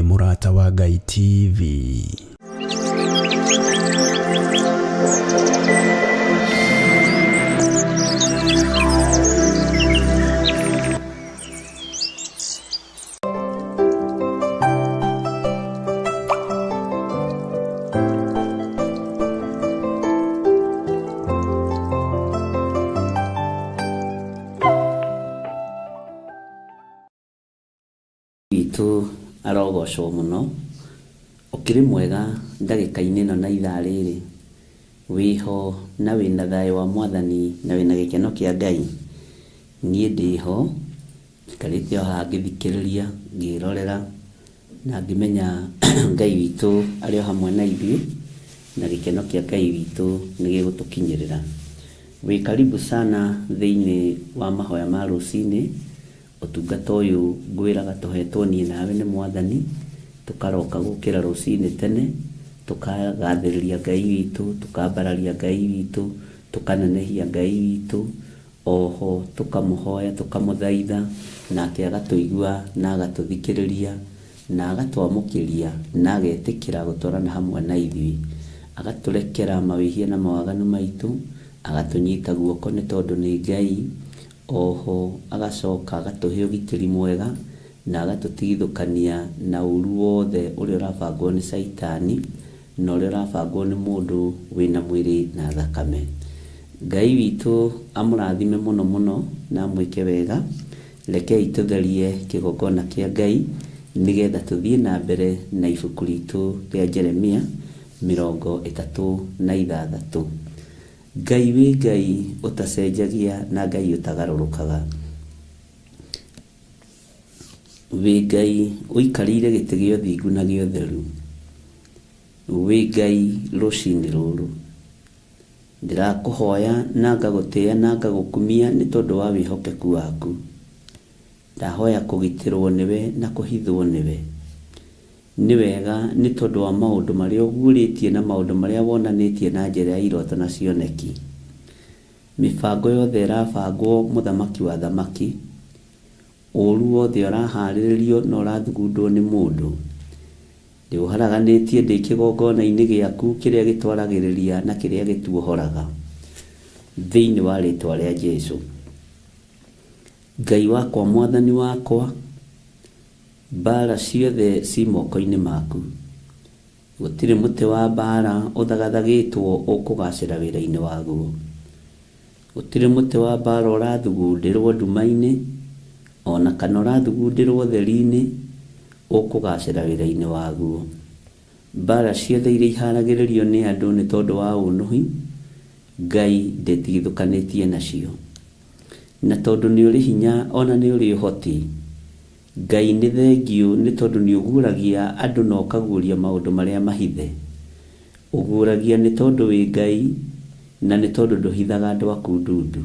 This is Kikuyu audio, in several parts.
Mũrata wa Ngai TV. Witũ arogocwo mũno, ũkĩrĩ mwega ndagĩka-inĩ ĩno na ithaa rĩrĩ, wĩho na wĩna thayũ wa mwathani na wĩna gĩkeno kĩa Ngai. Niĩ ndĩho, njikarĩte o haha ngĩthikĩrĩria, ngĩrorera na ngĩmenya Ngai witũ arĩ o hamwe na ithuĩ, na gĩkeno kĩa Ngai witũ nĩ gĩgũtũkinyĩrĩra. Wĩ karibu sana thĩinĩ wa mahoya ma rũcinĩ, ũtungata ũyũ ngwĩraga tũhetwo niĩ nawe nĩ mwathani, tũkaroka gũkĩra rũcinĩ tene, tũkagathĩrĩria Ngai witũ, tũkambararia Ngai witũ, tũkanenehia Ngai witũ, oho tũkamũhoya tũkamũthaitha, nake agatũigua na agatũthikĩrĩria, na agatwamũkĩria na agetĩkĩra gũtwarana hamwe na ithuĩ, agatũrekera mawĩhia na mawaganu maitũ, agatũnyita guoko nĩ tondũ nĩ Ngai, oho agacoka agatũhe ũgitĩri mwega na agatũtigithũkania na ũru wothe ũrĩa ũrabangwo nĩ caitani na ũrĩa ũrabangwo nĩ mũndũ wĩna mwĩrĩ na thakame. Ngai witũ amũrathime mũno mũno na amwĩke wega. Rekei tũtherie kĩgongona kĩa Ngai nĩgetha tũthiĩ na mbere na ibuku ritũ rĩa Jeremia 36. Ngai wĩ Ngai ũtacenjagia na Ngai ũtagarũrũkaga. Wĩ Ngai ũikarĩire gĩtĩ gĩa ũthingu na gĩa ũtheru. Wĩ Ngai rũcinĩ rũrũ. Ndĩrakũhoya na ngagũtĩĩa na ngagũkumia nĩ tondũ wa wĩhokeku waku. Ndahoya kũgitĩrwo nĩwe na kũhithwo nĩwe. Nĩ wega nĩ tondũ wa maũndũ marĩa ũguũrĩtie na maũndũ marĩa wonanĩtie na njĩra ya iroto na cioneki. Mĩbango yothe ĩrabangwo mũthamaki wa thamaki, ũru wothe ũraharĩrĩrio na ũrathugundwo nĩ mũndũ. Ndĩũharaganĩtie ndĩ kĩgongona-inĩ gĩaku kĩrĩa gĩtwaragĩrĩria na kĩrĩa gĩtuohoraga. Thĩinĩ wa rĩtwa rĩa Jesũ. Ngai wakwa mwathani wakwa, mbara ciothe ci moko-inĩ maku. Gũtirĩ mũtĩ wa mbara ũthagathagĩtwo ũkũgacĩra wĩra-inĩ waguo. Gũtirĩ mũtĩ wa mbara ũrathugundĩrwo nduma-inĩ, ona kana ũrathugundĩrwo ũtheri-inĩ ũkũgacĩra wĩra-inĩ waguo. Mbara ciothe iria iharagĩrĩrio nĩ andũ nĩ tondũ wa ũnũhi, Ngai ndĩtigithũkanĩtie nacio. Na tondũ nĩ ũrĩ hinya ona nĩ ũrĩ ũhoti, Ngai nĩ thengiũ nĩ tondũ nĩ ũguũragia andũ na ũkaguũria maũndũ marĩa mahithe. Ũguũragia nĩ tondũ wĩ Ngai na nĩ tondũ ndũhithaga andũ aku ndundu.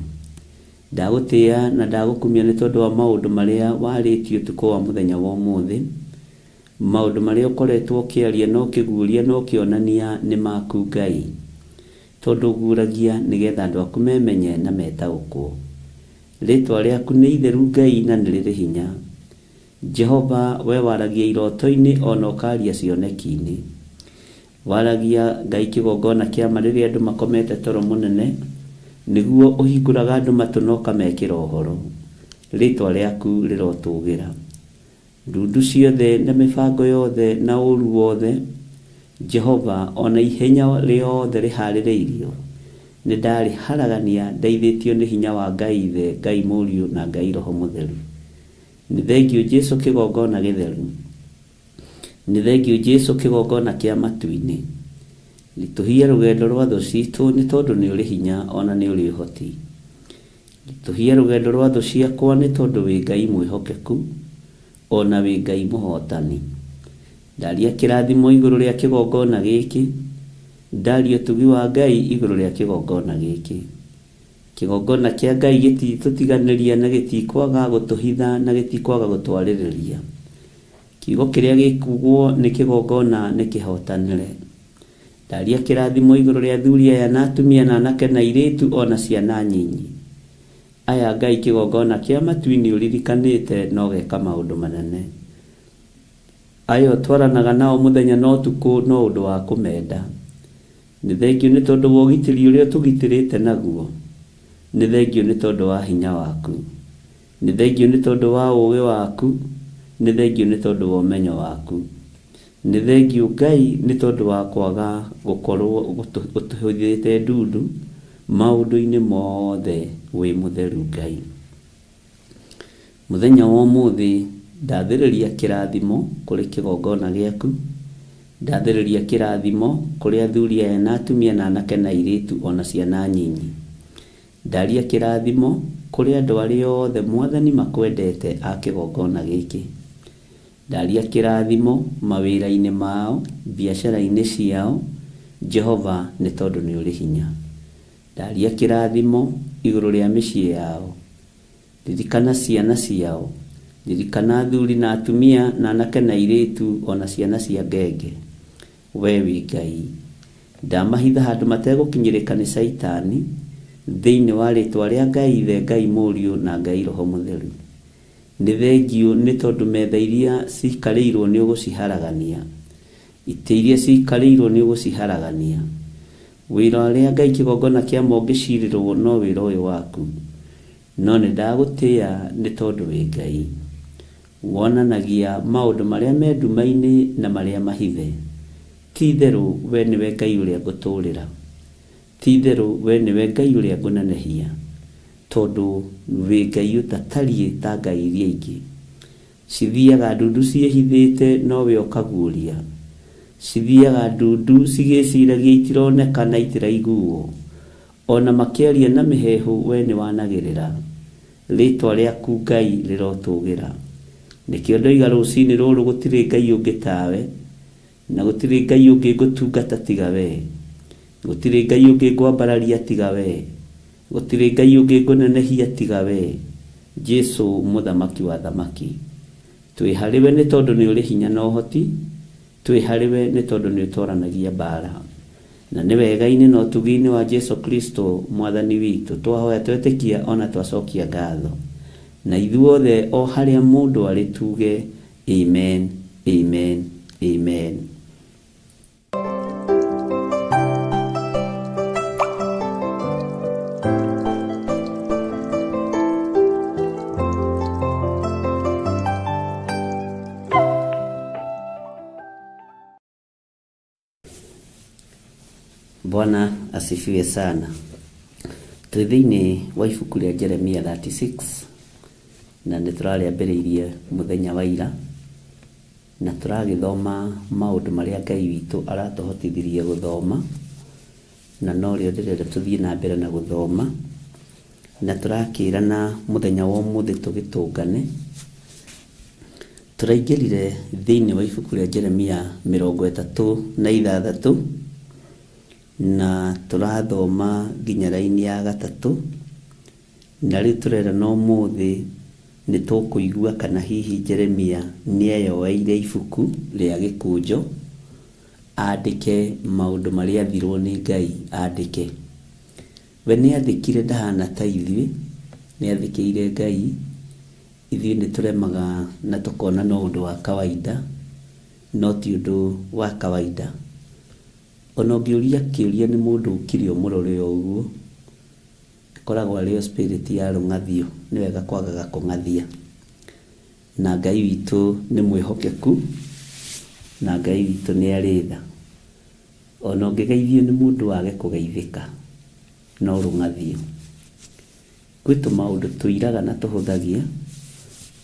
Ndagũtĩĩa na ndagũkumia nĩ tondũ wa maũndũ marĩa warĩtie ũtukũ wa mũthenya wa ũmũthĩ. Maũndũ marĩa ũkoretwo ũkĩaria na ũkĩguũria na ũkĩonania nĩ maku Ngai. Tondũ ũguũragia nĩgetha andũ aku memenye na metaũkwo. Rĩtwa rĩaku nĩ itheru Ngai na nĩ rĩrĩ hinya. Jehova we waragia iroto-inĩ ona ũkaria cioneki-inĩ. Waragia Ngai kĩgongona kĩa ma rĩrĩa andũ makomete toro mũnene, nĩguo ũhingũraga andũ matũ na ũkamekĩra ũhoro. Rĩtwa rĩaku rĩrotũgĩra. Ndundu ciothe na mĩbango yothe na ũru wothe, Jehova ona ihenya rĩothe rĩharĩrĩirio, nĩ ndarĩharagania ndeithĩtio nĩ hinya wa Ngai Ithe, Ngai Mũriũ na Ngai Roho Mũtheru. Nĩ thengiũ Jesũ kĩgongona gĩtheru. Nĩ thengiũ Jesũ kĩgongona kĩa matu-inĩ. Ritũhia rũgendo rwa thũ citũ nĩ tondũ nĩ ũrĩ hinya ona nĩ ũrĩ ũhoti. Ritũhia rũgendo rwa thũ ciakwa nĩ tondũ wĩ Ngai mwĩhokeku ona wĩ Ngai mũhotani. Ndaria kĩrathimo igũrũ rĩa kĩgongona gĩkĩ, ndaria ũtugi wa Ngai igũrũ rĩa kĩgongona gĩkĩ. Kĩgongona kĩa Ngai gĩtitũtiganĩria na gĩtikwaga gũtũhitha na gĩtikwaga gũtwarĩrĩria. Kiugo kĩrĩa gĩkugwo nĩ kĩgongona nĩ kĩhotanĩre. Ndaria kĩrathimo igũrũ rĩa athuri aya na atumia na anake na airĩtu ona ciana nyinyi. Aya Ngai kĩgongona kĩa matu-inĩ ũririkanĩte na ũgeka maũndũ manene. Aya ũtwaranaga nao mũthenya na ũtukũ no ũndũ wa kũmenda. Nĩ thengiũ nĩ tondũ wa ũgitĩri ũrĩa ũtũgitĩrĩte naguo. Nĩ thengiũ nĩ tondũ wa hinya waku. Nĩ thengiũ nĩ tondũ wa ũũgĩ waku. Nĩ thengiũ nĩ tondũ wa ũmenyo waku. Nĩ thengiũ Ngai nĩ tondũ wa kwaga gũkorwo ũtũhithĩte ndundu maũndũ-inĩ mothe wĩ mũtheru Ngai. Mũthenya wa ũmũthĩ ndathĩrĩria kĩrathimo kũrĩ kĩgongona gĩaku, ndathĩrĩria kĩrathimo kũrĩ athuri aya na atumia na anake na airĩtu ona ciana nyinyi. Ndaria kĩrathimo kũrĩ andũ arĩa othe Mwathani makwendete a kĩgongona gĩkĩ. Ndaria kĩrathimo mawĩra-inĩ mao, biacara-inĩ ciao, Jehova nĩ tondũ nĩ ũrĩ hinya. Ndaria kĩrathimo igũrũ rĩa mĩciĩ yao. Ririkana ciana ciao, ririkana athuri na atumia na anake na airĩtu ona ciana cia ngenge. We wĩ Ngai. Ndamahitha handũ mategũkinyĩrĩka nĩ Caitani, thĩinĩ wa rĩtwa rĩa Ngai Ithe, Ngai Mũriũ na Ngai Roho Mũtheru. Nĩ thengiũ nĩ tondũ metha iria cikarĩirwo nĩ ũgũciharagania. Itĩ iria cikarĩirwo nĩ ũgũciharagania. Wĩra ũrĩa Ngai kĩgongona kĩa ũngĩcirĩrwo no wĩra ũyũ waku. No nĩ ndagũtĩa nĩ tondũ wĩ Ngai. Wonanagia maũndũ marĩa me nduma-inĩ na marĩa mahithe. Ti itherũ we nĩwe Ngai ũrĩa ngũtũũrĩra. Ti itherũ we nĩwe Ngai ũrĩa ngũnenehia. Tondũ wĩ Ngai ũtatariĩ ta ngai iria ingĩ. Cithiaga ndundu ciĩhithĩte nowe ũkaguũria. Cithiaga ndundu cigĩciragia itironeka na itiraiguo. Ona makĩaria na mĩheehũ we nĩ wanagĩrĩra. Rĩtwa rĩaku Ngai rĩrotũgĩra. Nĩkĩo ndoiga rũcinĩ rũrũ gũtirĩ Ngai ũngĩ tawe, na gũtirĩ Ngai ũngĩ ngũtungata tiga we. Gũtirĩ Ngai ũngĩ ngwambararia tiga we. Gũtirĩ Ngai ũngĩ ngũnenehia tiga we. Jesu mũthamaki wa thamaki. Twĩ harĩwe nĩ tondũ nĩ ũrĩ hinya na ũhoti, twĩ harĩwe nĩ tondũ nĩ ũtwaranagia mbara. Na nĩ wega-inĩ na ũtugi-inĩ wa Jesu Kristo mwathani witũ twahoya twetĩkia ona twacokia ngatho. Na ithuothe o harĩa mũndũ arĩ tuge amen, amen, amen. Bwana asifiwe sana. Twĩ thĩinĩ wa ibuku rĩa Jeremia 36 na nĩ tũrarĩambĩrĩirie mũthenya wa ira na tũragĩthoma maũndũ marĩa Ngai witũ aratũhotithirie gũthoma na norĩo ndĩrenda tũthiĩ na mbere na gũthoma na tũrakĩrana mũthenya wa ũmũthĩ tũgĩtũngane. Tũraingĩrire thĩinĩ wa ibuku rĩa Jeremia 36 na tũrathoma nginya raini ya gatatũ na rĩu tũrerana ũmũthĩ nĩ tũkũigua kana hihi Jeremia nĩeyoeire ibuku rĩa gĩkũnjo andĩke maũndũ marĩa athirwo nĩ Ngai andĩke. We nĩathĩkire ndahana ta ithuĩ, nĩathĩkĩire Ngai. Ithuĩ nĩtũremaga na tũkona no ũndũ wa kawaida, no ti ũndũ wa kawaida. Ona ũngĩũria kĩũria nĩ mũndũ ũkire ũmũrore o ũguo, ĩkoragwo arĩ o spirit ya rũng'athio, nĩ wega kwagaga kũng'athia. Na Ngai witũ nĩ mwĩhokeku, na Ngai witũ nĩ arĩ tha. Ona ũngĩgeithio nĩ mũndũ wage kũgeithĩka, no rũng'athio. Gwĩ tũmaũndũ tũiraga na tũhũthagia,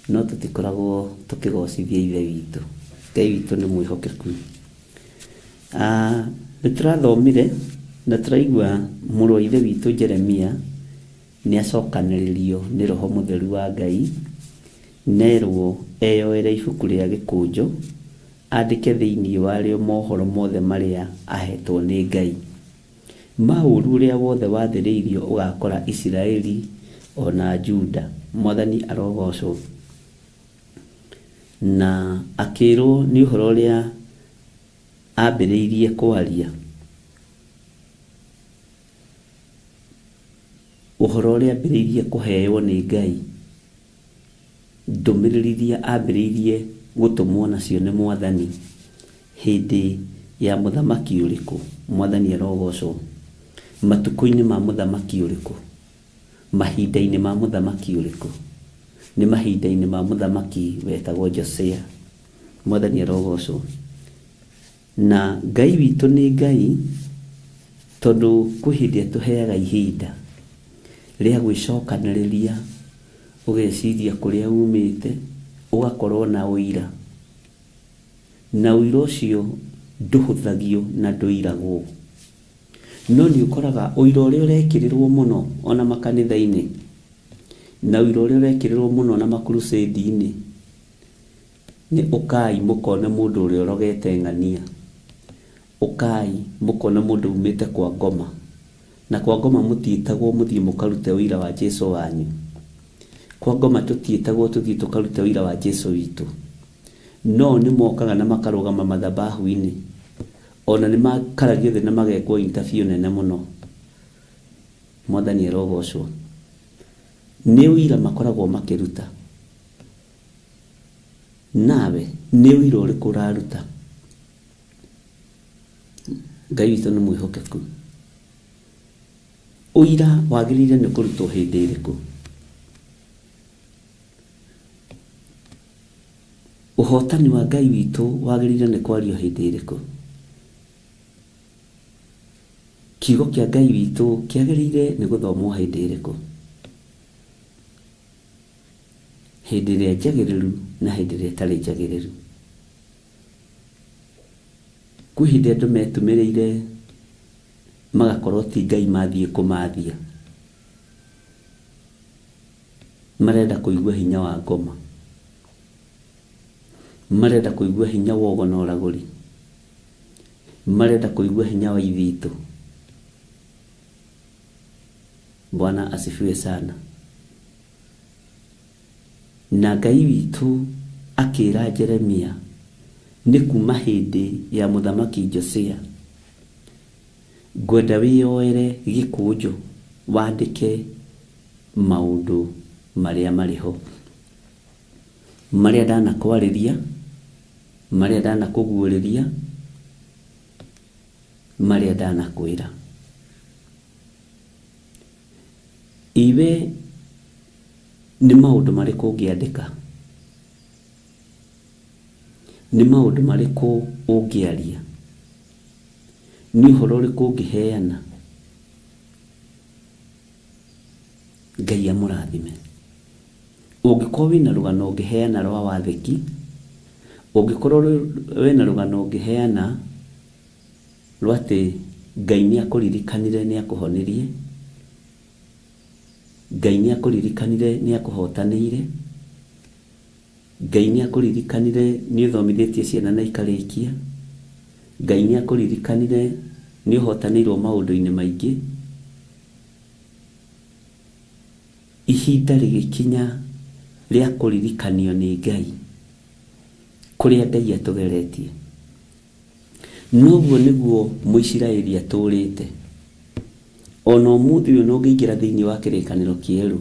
no tũtikoragwo tũkĩgocithia Ithe witũ. Ngai witũ nĩ mwĩhokeku. Nĩ tũrathomire na tũraigua mũrũ wa Ithe witũ Jeremia nĩ acokanĩrĩrio nĩ Roho Mũtheru wa Ngai, nerwo eyoere ibuku rĩa gĩkũnjo andĩke thĩinĩ warĩo mohoro mothe marĩa ahetwo nĩ Ngai. Maũru ũrĩa wothe wathĩrĩirio ũgakora Isiraeli ona Juda. Mwathani arogocwo. Na akĩrwo nĩ ũhoro ũrĩa ambĩrĩirie kwaria, ũhoro ũrĩa ambĩrĩirie kũheo nĩ Ngai, ndũmĩrĩri iria ambĩrĩirie gũtũmwo nacio nĩ Mwathani hĩndĩ ya mũthamaki ũrĩkũ? Mwathani arogocwo. Matukũ-inĩ ma mũthamaki ũrĩkũ? Mahinda-inĩ ma mũthamaki ũrĩkũ? Nĩ mahinda-inĩ ma mũthamaki wetagwo Josia. Mwathani arogocwo. Na Ngai witũ nĩ Ngai tondũ kwĩ hĩndĩ atũheaga ihinda rĩa gwĩcokanĩrĩria, ũgeciria kũrĩa umĩte, ũgakorwo na ũira, na ũira ũcio ndũhũthagio na ndũiragwo. No nĩ ũkoraga ũira ũrĩa ũrekĩrĩrwo mũno ona makanitha-inĩ, na ũira ũrĩa ũrekĩrĩrwo mũno ona makrusedi-inĩ, nĩ ũkai mũkone mũndũ ũrĩa ũrogete ng'ania, ũkai mũkone mũndũ umĩte kwa ngoma, na kwa ngoma mũtiĩtagwo mũthiĩ mũkarute ũira wa Jesu wanyu. Kwa ngoma tũtiĩtagwo tũthiĩ tũkarute ũira wa Jesu witũ. No nĩ mokaga na makarũgama mathabahu-inĩ, ona nĩ makaragio thĩ na magekwo interview nene mũno. Mwathani arogocwo. Nĩ ũira makoragwo makĩruta. Nawe nĩ ũira ũrĩkũ ũraruta? Ngai witũ nĩ mwĩhokeku. Ũira wagĩrĩire nĩ kũrutwo hĩndĩ ĩrĩkũ? Ũhotani wa Ngai witũ wagĩrĩire nĩ kwario hĩndĩ ĩrĩkũ? Kiugo kĩa Ngai witũ kĩagĩrĩire nĩ gũthomwo hĩndĩ ĩrĩkũ? Hĩndĩ ĩrĩa njagĩrĩru na hĩndĩ ĩrĩa ĩtarĩ njagĩrĩru. Kwĩ hĩndĩ andũ metumĩrĩire magakorwo ti Ngai mathiĩ kũmathia, marenda kũigua hinya wa ngoma, marenda kũigua hinya wa ũgo na ũragũri, marenda kũigua hinya wa ithitũ. Bwana asifiwe sana. Na Ngai witũ akĩra Jeremia nĩ kuma hĩndĩ ya mũthamaki Josia, ngwenda wĩyoere gĩkũnjo wandĩke maũndũ marĩa marĩ ho, marĩa ndanakwarĩria, marĩa ndanakũguũrĩria, marĩa ndanakwĩra. Iwe nĩ maũndũ marĩkũ ũngĩandĩka? Nĩ maũndũ marĩkũ ũngĩaria? Nĩ ũhoro ũrĩkũ ũngĩheana? Ngai amũrathime. Ũngĩkorwo wĩna rũgano ũngĩheana rwa wathĩki, ũngĩkorwo wĩna rũgano ũngĩheana rwa atĩ Ngai nĩ akũririkanire nĩ akũhonirie, Ngai nĩ akũririkanire nĩ akũhotanĩire, Ngai nĩ akũririkanire nĩ ũthomithĩtie ciana na ikarĩkia, Ngai nĩ akũririkanire nĩ ũhotanĩirwo maũndũ-inĩ maingĩ, ihinda rĩgĩkinya rĩa kũririkanio nĩ Ngai kũrĩa Ngai atũgeretie. Noguo nĩguo Mũisiraeli atũrĩte. Ona ũmũthĩ ũyũ no ũngĩingĩra thĩinĩ wa kĩrĩkanĩro kĩerũ,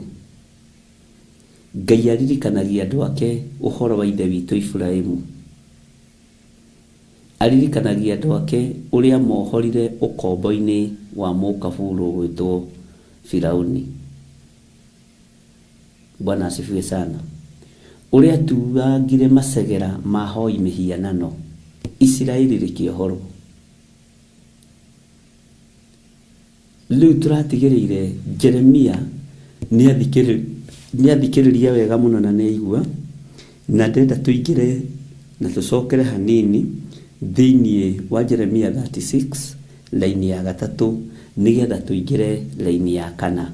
Ngai aririkanagia andũ ake ũhoro wa ithe witũ Iburahĩmu, aririkanagia andũ ake ũrĩa mohorire ũkombo-inĩ wa mũkaburu ũgwĩtwo Firauni. Bwana asifiwe sana. Ũrĩa tuangire macegera ma hoi mĩhianano, Isiraeli rĩkĩohorwo. Rĩu tũratigĩrĩire Jeremia nĩ athikĩrĩria wega mũno na nĩ aigua, na ndĩrenda tũingĩre na tũcokere hanini thĩinĩ wa Jeremia 36 laini ya gatatũ nĩgetha tũingĩre laini ya kana.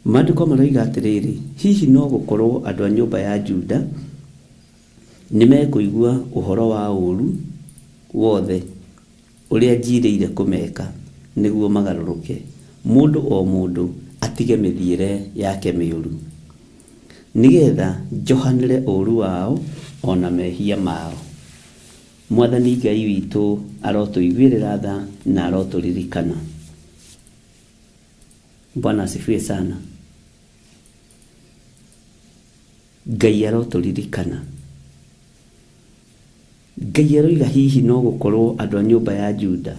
Maandĩko maroiga atĩrĩrĩ, hihi no gũkorwo andũ a nyũmba ya Juda nĩ mekũigua ũhoro wa ũũru wothe ũrĩa njirĩire kũmeka nĩguo magarũrũke, mũndũ o mũndũ atige mĩthiĩre yake mĩũru, nĩgetha njohanĩre ũũru wao ona mehia mao. Mwathani Ngai witũ arotũiguĩrĩra tha na arotũririkana. Bwana asifiwe sana. Ngai arotũririkana. Ngai aroiga hihi no gũkorwo andũ a nyũmba ya Juda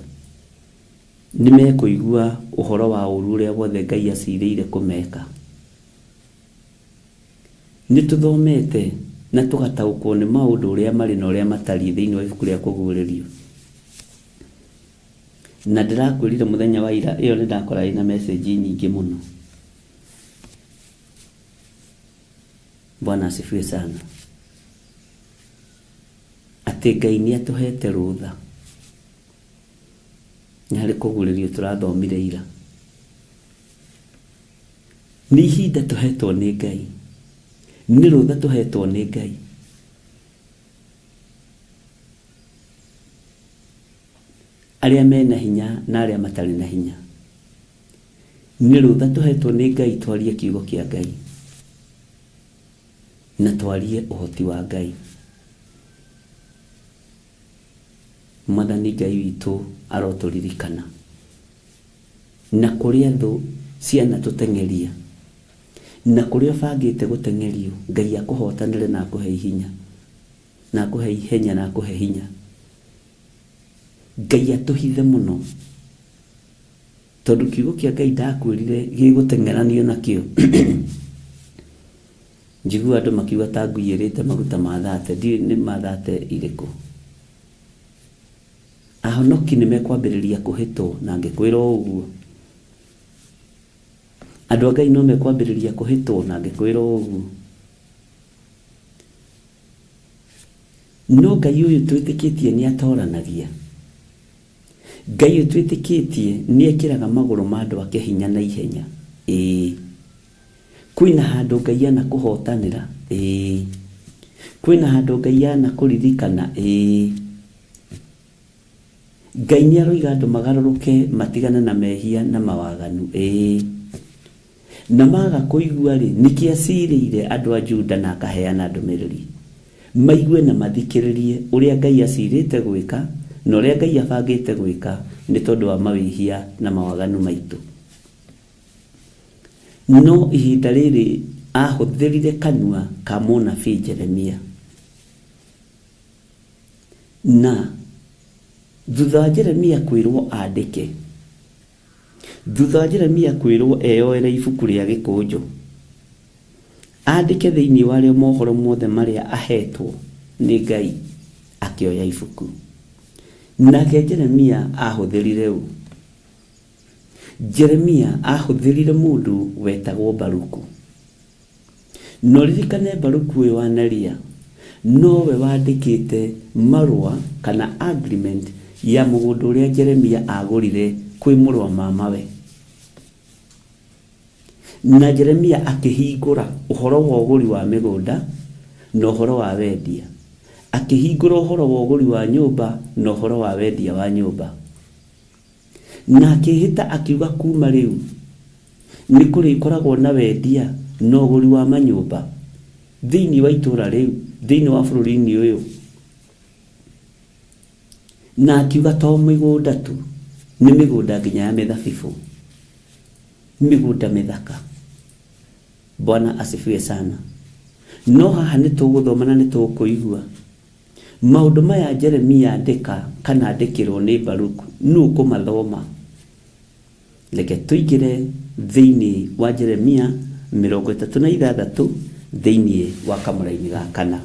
nĩ mekũigua ũhoro wa ũru ũrĩa wothe Ngai acirĩire kũmeka. Nĩ tũthomete na tũgataũkwo nĩ maũndũ ũrĩa marĩ na ũrĩa matariĩ thĩinĩ wa ibuku rĩa Kũguũrĩrio. Na ndĩrakwĩrire mũthenya wa ira ĩyo nĩ ndakora ĩna message nyingĩ mũno. Bwana asifiwe sana. Atĩ Ngai nĩ atũhete rũtha. Nĩ harĩ kũguũrĩrio tũrathomire ira. Nĩ ihinda tũhetwo nĩ Ngai. Nĩ rũtha tũhetwo nĩ Ngai. Arĩa mena hinya na arĩa matarĩ na hinya. Nĩ rũtha tũhetwo nĩ Ngai twarie kiugo kĩa Ngai. Na twarie ũhoti wa Ngai. Mwathani Ngai witũ arotũririkana. Na kũrĩa thũ cianatũteng'eria, na kũrĩa ũbangĩte gũteng'erio, Ngai akũhotanĩre na akũhe ihinya, na akũhe ihenya na akũhe hinya. Ngai atũhithe mũno, tondũ kiugo kĩa Ngai ndakwĩrire gĩgũteng'eranio nakĩo. Njiguaga andũ makiuga ta ngui ĩrĩte maguta ma thate, ndiũĩ nĩ ma thate irĩkũ. Ahonoki nĩ mekwambĩrĩria kũhĩtwo, na ngĩkwĩra o ũguo. Andũ a Ngai no mekwambĩrĩria kũhĩtwo, na ngĩkwĩra o ũguo. No Ngai ũyũ twĩtĩkĩtie nĩ atoranagia. Ngai ũyũ twĩtĩkĩtie nĩ ekĩraga magũrũ ma andũ ake hinya na ihenya. Ĩĩ. Kwĩna handũ Ngai anakũhotanĩra? Ĩĩ. Kwĩna handũ Ngai anakũririkana? Ĩĩ. Ngai nĩ aroiga andũ magarũrũke matigane na mehia na mawaganu? Ĩĩ. Na maga kũigua-rĩ, nĩkĩ acirĩire andũ a Juda na akaheana ndũmĩrĩri? Maigue na mathikĩrĩrie ũrĩa Ngai acirĩte gwĩka na ũrĩa Ngai abangĩte gwĩka nĩ tondũ wa mawĩhia na mawaganu maitũ. No ihinda rĩrĩ aahũthĩrire kanua ka mũnabii Jeremia. Na thutha wa Jeremia kwĩrwo andĩke, thutha wa Jeremia kwĩrwo eyoere ibuku rĩa gĩkũnjo, andĩke thĩinĩ warĩo mohoro mothe marĩa ahetwo nĩ Ngai, akĩoya ibuku. Nake Jeremia aahũthĩrire ũ? Jeremia aahũthĩrire mũndũ wetagwo Baruku. Na ũririkane Baruku ũyũ wa Neria nowe wandĩkĩte marũa kana agreement ya mũgũnda ũrĩa Jeremia agũrire kwĩ mũrũ wa mamawe. Na Jeremia akĩhingũra ũhoro wa ũgũri wa mĩgũnda na ũhoro wa wendia. Akĩhingũra ũhoro wa ũgũri wa nyũmba na ũhoro wa wendia wa nyũmba. Na akĩĩhĩta akiuga kuuma rĩu nĩ kũrĩkoragwo na wendia na ũgũri wa manyũmba thĩinĩ wa itũũra rĩu, thĩinĩ wa bũrũri-inĩ ũyũ. Na akiuga to mĩgũnda tu, nĩ mĩgũnda nginya ya mĩthabibũ, mĩgũnda mĩthaka. Bwana asifiwe sana. No haha nĩ tũgũthoma na nĩ tũkũigua Maũndũ maya Jeremia andĩka kana andĩkĩrwo nĩ Baruku, nũ ũkũmathoma? Reke tũingĩre thĩinĩ wa Jeremia 36 thĩinĩ wa kamũraini ga kana.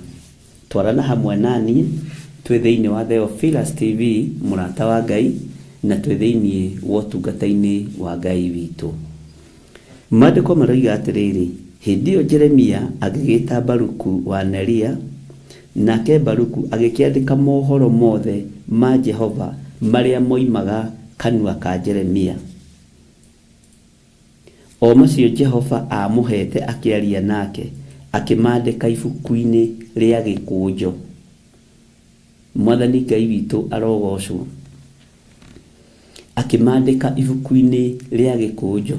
Twarana hamwe na niĩ twĩ thĩinĩ wa Theophilus TV, mũrata wa Ngai, na twĩ thĩinĩ wa ũtungata-inĩ wa Ngai witũ. Maandĩko maroiga atĩrĩrĩ, Hĩndĩ ĩyo Jeremia agĩgĩĩta Baruku wa Neria, nake Baruku agĩkĩandĩka mohoro mothe ma Jehova marĩa moimaga kanua ka Jeremia, o macio Jehova aamũheete akĩaria nake, akĩmaandĩka ibuku-inĩ rĩa gĩkũnjo. Mwathani Ngai witũ arogoocwo. Akĩmaandĩka ibuku-inĩ rĩa gĩkũnjo.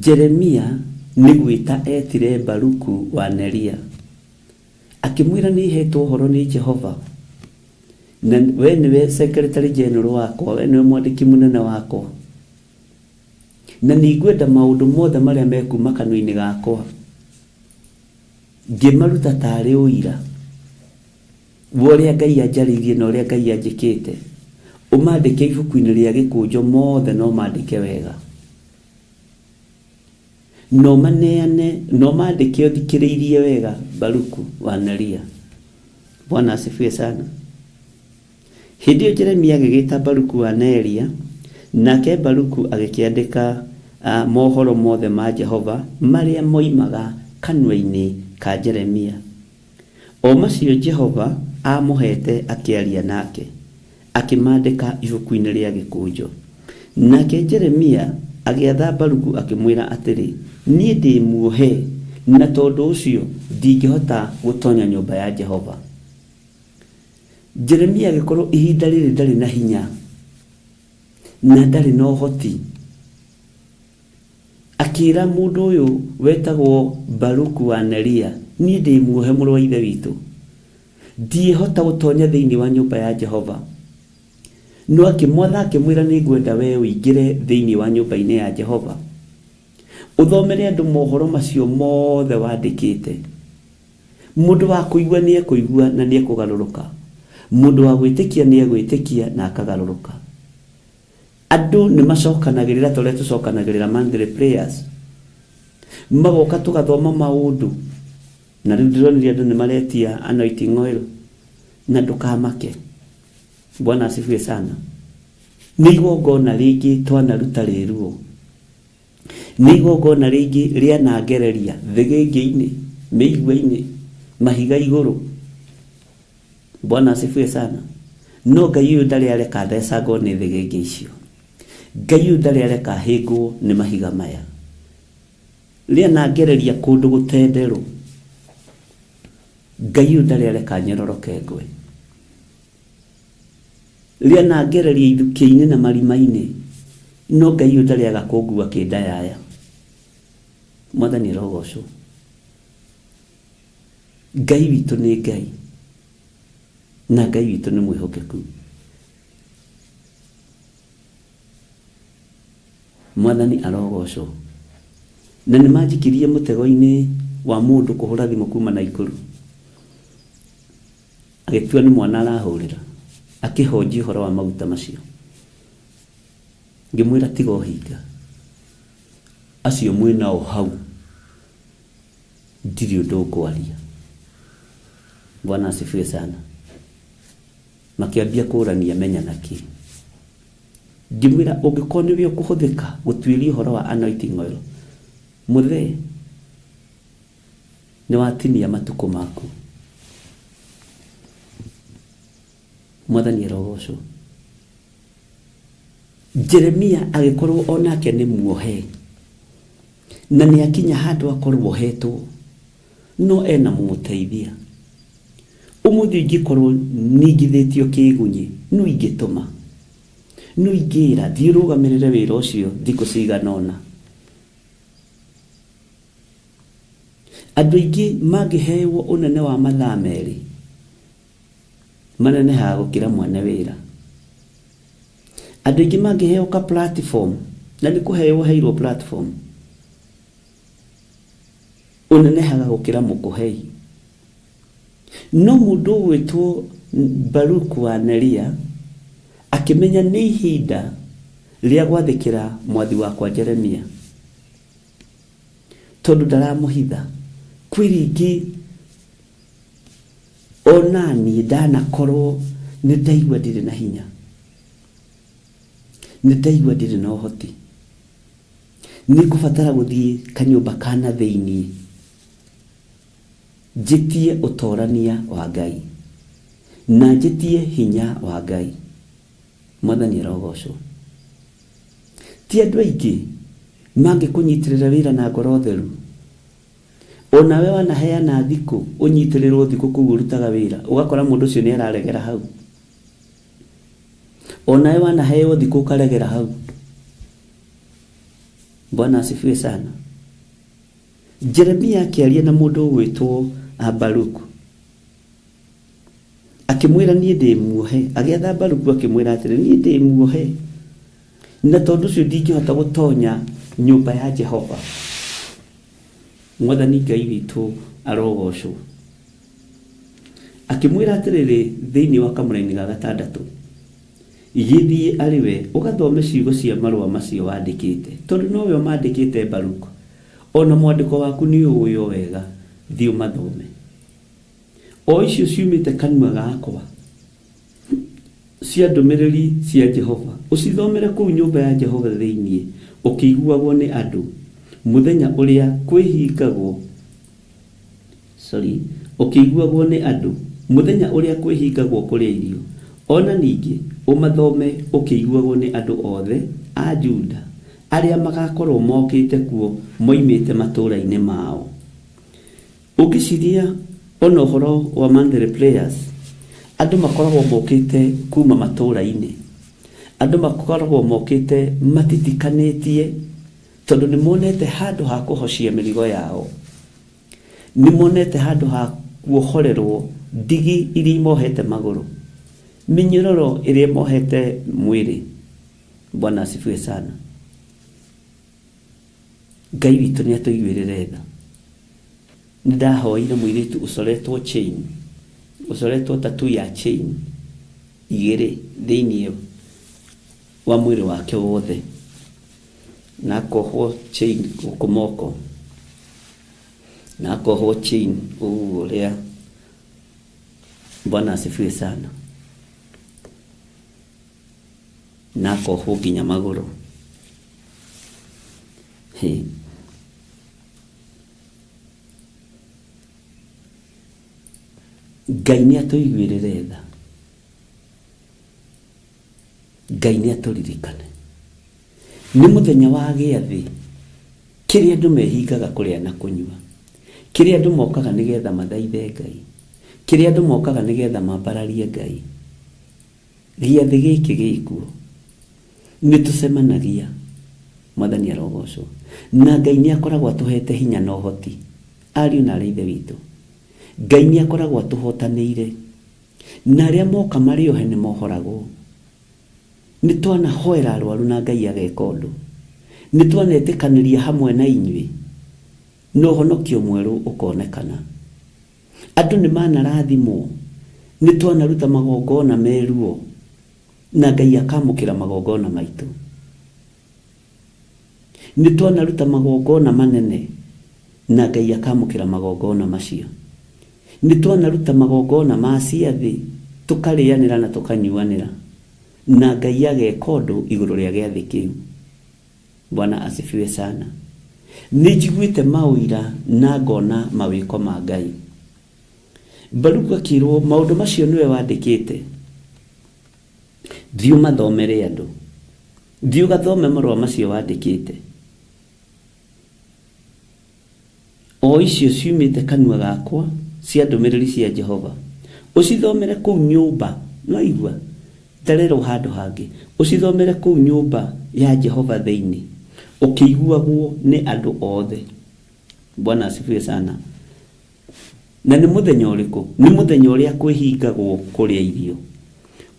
Jeremia nĩ gwĩta eetire Baruku wa Neria, akĩmwĩra nĩ heetwo ũhoro nĩ Jehova, na we nĩwe secretary general wakwa, we nĩwe mwandĩki mũnene wakwa, na nĩngwenda maũndũ mothe marĩa mekuuma kanua-inĩ gakwa ngĩmaruta tarĩ ũira. Wa ũrĩa Ngai anjarĩirie na ũrĩa Ngai anjĩkĩte, ũmandĩke ibuku-inĩ rĩa gĩkũnjo mothe no mandĩke wega. No maneane, no mandĩke ũthikĩrĩirie wega Baruku wa Neria. Bwana asifiwe sana. Hĩndĩ ĩyo Jeremia agĩgĩta Baruku wa Neria, nake Baruku agĩkĩandĩka mohoro mothe ma Jehova marĩa moimaga kanua-inĩ ka Jeremia. O macio Jehova aamũheete akĩaria nake, akĩmandĩka ibuku-inĩ rĩa gĩkũnjo. Nake Jeremia agĩatha Baruku akĩmwĩra atĩrĩ, niĩ ndĩ muohe, na tondũ ũcio ndingĩhota gũtonya nyũmba ya Jehova. Jeremia agĩkorwo ihinda rĩrĩ ndarĩ na hinya na ndarĩ na ũhoti, akĩra mũndũ ũyũ wetagwo Baruku wa Neria, niĩ ndĩ muohe mũrũ wa ithe witũ, ndiĩhota gũtonya thĩinĩ wa nyũmba ya Jehova. No akĩmwatha akĩmwĩra, nĩ ngwenda we ũingĩre thĩinĩ wa nyũmba-inĩ ya Jehova, ũthomere andũ mohoro macio mothe wandĩkĩte. Mũndũ wa kũigua nĩ ekũigua na nĩ ekũgarũrũka, mũndũ wa gwĩtĩkia nĩ egwĩtĩkia na akagarũrũka. Andũ nĩ macokanagĩrĩra ta ũrĩa tũcokanagĩrĩra monthly prayers, magoka tũgathoma maũndũ, na rĩu ndĩronire andũ nĩ maretia anointing oil, na ndũkamake. Bwana asifiwe sana. Nĩ igongona rĩngĩ twanaruta rĩruo, nĩ igongona rĩngĩ rĩanangereria thĩgĩngĩ-inĩ, mĩigua-inĩ, mahiga igũrũ. Bwana asifiwe sana. No Ngai ũyũ ndarĩ areka thecangwo nĩ thĩgĩngĩ icio. Ngai ũyũ ndarĩ areka hĩngwo nĩ mahiga maya. Rĩanangereria kũndũ gũtenderũ. Ngai ũyũ ndarĩ areka nyororoke ngwe. Rĩanangereria ithukĩ-inĩ na marima-inĩ, no Ngai ũyũ ndarĩ aga kũngua kĩndayaya. Mwathani arogocwo. Ngai witũ nĩ Ngai, na Ngai witũ nĩ mwĩhokeku. Mwathani arogocwo. Na nĩ manjikirie mũtego-inĩ wa mũndũ kũhũra thimũ kuma Naikuru, agĩtua nĩ mwana arahũrĩra, akĩhonjia ũhoro wa maguta macio. Ngĩmwĩra tiga ũhinga, acio mwĩnao hau ndirĩ ũndũ ngwaria. Bwana asifiwe sana. Makĩambia kũrania menya na kĩ. Ngĩmwĩra ũngĩkorwo nĩwe ũkũhũthĩka gũtuĩria ũhoro wa anointing oil, mũthee nĩ watinia matukũ maku. Mwathani arogocwo. Jeremia agĩkorwo onake nĩ muohe, na nĩ akinya handũ akorwo ohetwo, no ena mũmũteithia. Ũmũthĩ ingĩkorwo ningithĩtio kĩgunyi, no ingĩtũma, no ingĩra thiĩ ũrũgamĩrĩre wĩra ũcio thikũ cigana ũna. Andũ aingĩ mangĩheo ũnene wa mathaa merĩ, manenehaga gũkĩra mwene wĩra. Andũ aingĩ mangĩheo ka platform, na nĩ kũheo heirwo platform, ũnenehaga gũkĩra mũkũhei. No mũndũ ũgwĩtwo Baruku wa Neria akĩmenya nĩ ihinda rĩa gwathĩkĩra mwathi wakwa Jeremia, tondũ ndaramũhitha. Kwĩ rĩngĩ ona niĩ ndanakorwo nĩ ndaigua ndirĩ na hinya, nĩ ndaigua ndirĩ na ũhoti, nĩ ngũbatara gũthiĩ kanyũmba kana thĩiniĩ njĩtie ũtorania wa Ngai na njĩtie hinya wa Ngai. Mwathani arogocwo. Ti andũ aingĩ mangĩkũnyitĩrĩra wĩra na ngoro theru. Onawe wanaheana thikũ ũnyitĩrĩrwo thikũ kũu ũrutaga wĩra, ũgakora mũndũ ũcio nĩ araregera hau. Onawe wanaheo thikũ ũkaregera hau. Bwana asifiwe sana. Jeremia akĩaria na mũndũ ũgwĩtwo Baruku, akĩmwĩra niĩ ndĩ muohe. Agĩatha Baruku akĩmwĩra atĩrĩ, niĩ ndĩ muohe, na tondũ ũcio ndingĩhota gũtonya nyũmba ya Jehova. Mwathani Ngai witũ arogocwo. Akĩmwĩra atĩrĩrĩ thĩinĩ wa kamũraini ga gatandatũ, gĩthiĩ arĩ we ũgathome ciugo cia marũa macio wandĩkĩte, tondũ nowe ũmandĩkĩte Baruku, ona mwandĩko waku nĩ ũũĩ o wega, thiĩ ũmathome. O icio ciumĩte kanua gakwa cia ndũmĩrĩri cia Jehova, ũcithomere kũu nyũmba ya Jehova thĩinĩ, ũkĩiguagwo nĩ andũ mũthenya ũrĩa kwĩhingagwo, sorry, ũkĩiguagwo nĩ andũ mũthenya ũrĩa kwĩhingagwo kũrĩa irio. Ona ningĩ ũmathome ũkĩiguagwo nĩ andũ othe a Juda arĩa magakorwo mokĩte kuo moimĩte matũũra-inĩ mao. Ũngĩciria ona ũhoro wa monthly prayers, andũ makoragwo mokĩte kuma matũũra-inĩ, andũ makoragwo mokĩte matitikanĩtie, tondũ nĩ monete handũ ha kũhocia mĩrigo yao, nĩ monete handũ ha kuohorerwo ndigi iria imohete magũrũ, mĩnyororo ĩrĩa ĩmohete mwĩrĩ. Bwana asifiwe sana. Ngai witũ nĩ atũiguĩrĩre tha. Nĩ ndahoire mũirĩtu ũcoretwo chain, ũcoretwo tattoo ya chain igĩrĩ thĩinĩ wa mwĩrĩ wake wothe, na akohwo chain gũkũ moko, na akohwo chain ũguo ũrĩa. Bwana asifiwe sana. Na akohwo nginya magũrũ. Hey. Ngai nĩ atũiguĩrĩre tha. Ngai nĩ atũririkane. Nĩ mũthenya wa gĩathĩ kĩrĩa andũ mehingaga kũrĩa na kũnyua, kĩrĩa andũ mokaga nĩgetha mathaithe Ngai, kĩrĩa andũ mokaga nĩgetha mambararie Ngai. Gĩathĩ gĩkĩ gĩkuo nĩ tũcemanagia, Mwathani arogocwo, na Ngai nĩ akoragwo atũhete hinya na ũhoti. Ariũ na arĩ ithe witũ, Ngai nĩ akoragwo atũhotanĩire, na arĩa moka marĩ ohe nĩ mohoragwo. Nĩ twanahoera arwaru na Ngai ageka ũndũ, nĩ twanetĩkanĩria hamwe na inyuĩ, na ũhonokio mwerũ ũkonekana. Andũ nĩ manarathimwo, nĩ twanaruta magongona meruo, na Ngai akamũkĩra magongona maitũ. Nĩ twanaruta magongona manene, na Ngai akamũkĩra magongona macio. Nĩ twanaruta magongona ma ciathĩ, tũkarĩanĩra na tũkanyuanĩra, na Ngai ageka ũndũ igũrũ rĩa gĩathĩ kĩu. Bwana asifiwe sana. Nĩ njiguĩte maũira na ngona mawĩko ma Ngai. Baruku akĩrwo maũndũ macio nĩwe wandĩkĩte, thiĩ ũmathomere andũ, thiĩ ũgathome marũa macio wandĩkĩte, o icio ciumĩte kanua gakwa cia ndũmĩrĩri cia Jehova, ũcithomere kũu nyũmba. No igua ndarerwo handũ hangĩ, ũcithomere kũu nyũmba ya Jehova thĩinĩ, ũkĩiguagwo nĩ andũ othe. Bwana asifiwe sana. Na nĩ mũthenya ũrĩkũ? Nĩ mũthenya ũrĩa kwĩhingagwo kũrĩa irio.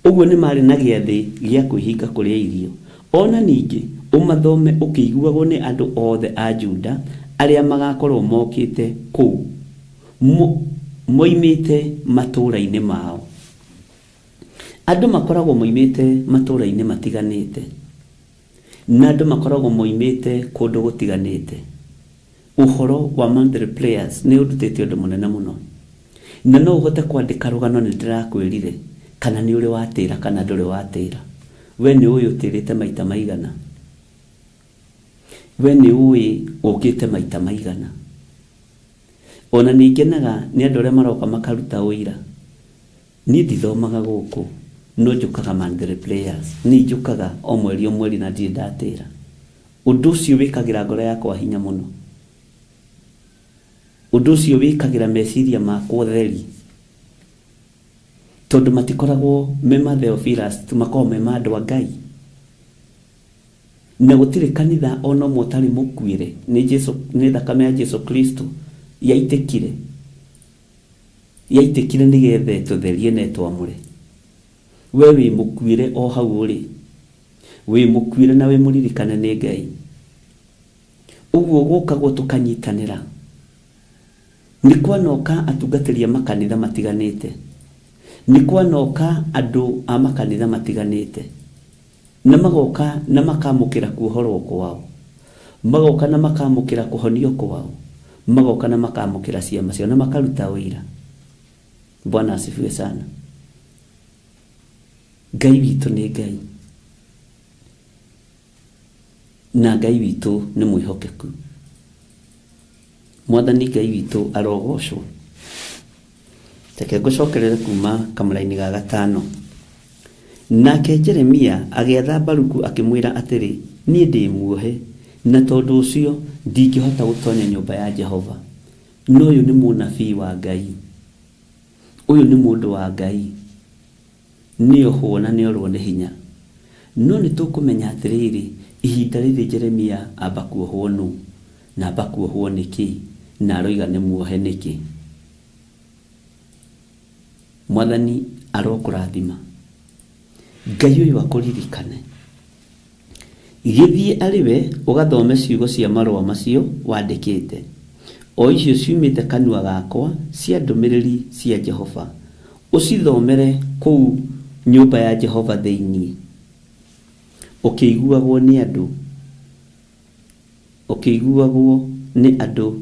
Ũguo nĩ marĩ na gĩathĩ gĩa kwĩhinga kũrĩa irio. Ona ningĩ ũmathome ũkĩiguagwo nĩ andũ othe a Juda arĩa magakorwo mokĩte kũu moimĩte matũũra-inĩ mao. Andũ makoragwo moimĩte matũũra-inĩ matiganĩte, na andũ makoragwo moimĩte kũndũ gũtiganĩte. Ũhoro wa monthly prayers nĩ ũndutĩte ũndũ mũnene mũno, na no ũhote kwandĩka rũgano nĩ ndĩrakwĩrire, kana nĩ ũrĩ watĩra kana ndũrĩ watĩra. We nĩ ũĩ ũtĩrĩte maita maigana, we nĩ ũĩ ũkĩte maita maigana. Ona nĩ ngenaga nĩ andũ arĩa maroka makaruta ũira. Niĩ ndithomaga gũkũ, no njũkaga monthly prayers, nĩ njũkaga o mweri o mweri na ndirĩ ndatĩra. Ũndũ ũcio wĩkagĩra ngoro yakwa hinya mũno, ũndũ ũcio wĩkagĩra meciria makwa ũtheri, tondũ matikoragwo me ma Theophilus tu, makoragwo me ma andũ a Ngai. Na gũtirĩ kanitha ona ũmwe ũtarĩ mũkuĩre nĩ Jesu, nĩ thakame ya Jesu Kristo yaitĩkire, yaitĩkire nĩgetha ĩtũtherie na ĩtwamũre. We wĩ mũkuĩre o hau ũrĩ, wĩ mũkuĩre na wĩ mũririkane nĩ Ngai. Ũguo gũkagwo tũkanyitanĩra. Nĩ kwanoka atungatĩri a makanitha matiganĩte. Nĩ kwanoka andũ a makanitha matiganĩte na magoka na makamũkĩra kuohorwo kwao, magoka na makamũkĩra kũhonio kwao, magoka na makamũkĩra ciama ciao na makaruta ũira. Bwana asifiwe sana. Ngai witũ nĩ Ngai, na Ngai witũ nĩ mwĩhokeku. Mwathani Ngai witũ arogocwo. Reke ngũcokerere kuma kamũraini ga gatano. Nake Jeremia agĩatha Baruku akĩmwĩra atĩrĩ, niĩ ndĩ muohe, na tondũ ũcio ndingĩhota gũtonya nyũmba ya Jehova. No ũyũ nĩ mũnabii wa Ngai, ũyũ nĩ mũndũ wa Ngai, nĩohwo na nĩorwo nĩ hinya. No nĩ tũkũmenya atĩrĩrĩ, ihinda rĩrĩ Jeremia amba kuohwo nũ, na amba kuohwo nĩkĩ, na aroiga nĩ muohe nĩkĩ. Mwathani arokũrathima. Ngai ũyũ akũririkane. Gĩthiĩ arĩ we ũgathome ciugo cia marũa macio wandĩkĩte, o icio ciumĩte kanua gakwa cia ndũmĩrĩri cia Jehova, ũcithomere kũu nyũmba ya Jehova thĩinĩ, ũkĩiguagwo nĩ andũ, ũkĩiguagwo nĩ andũ.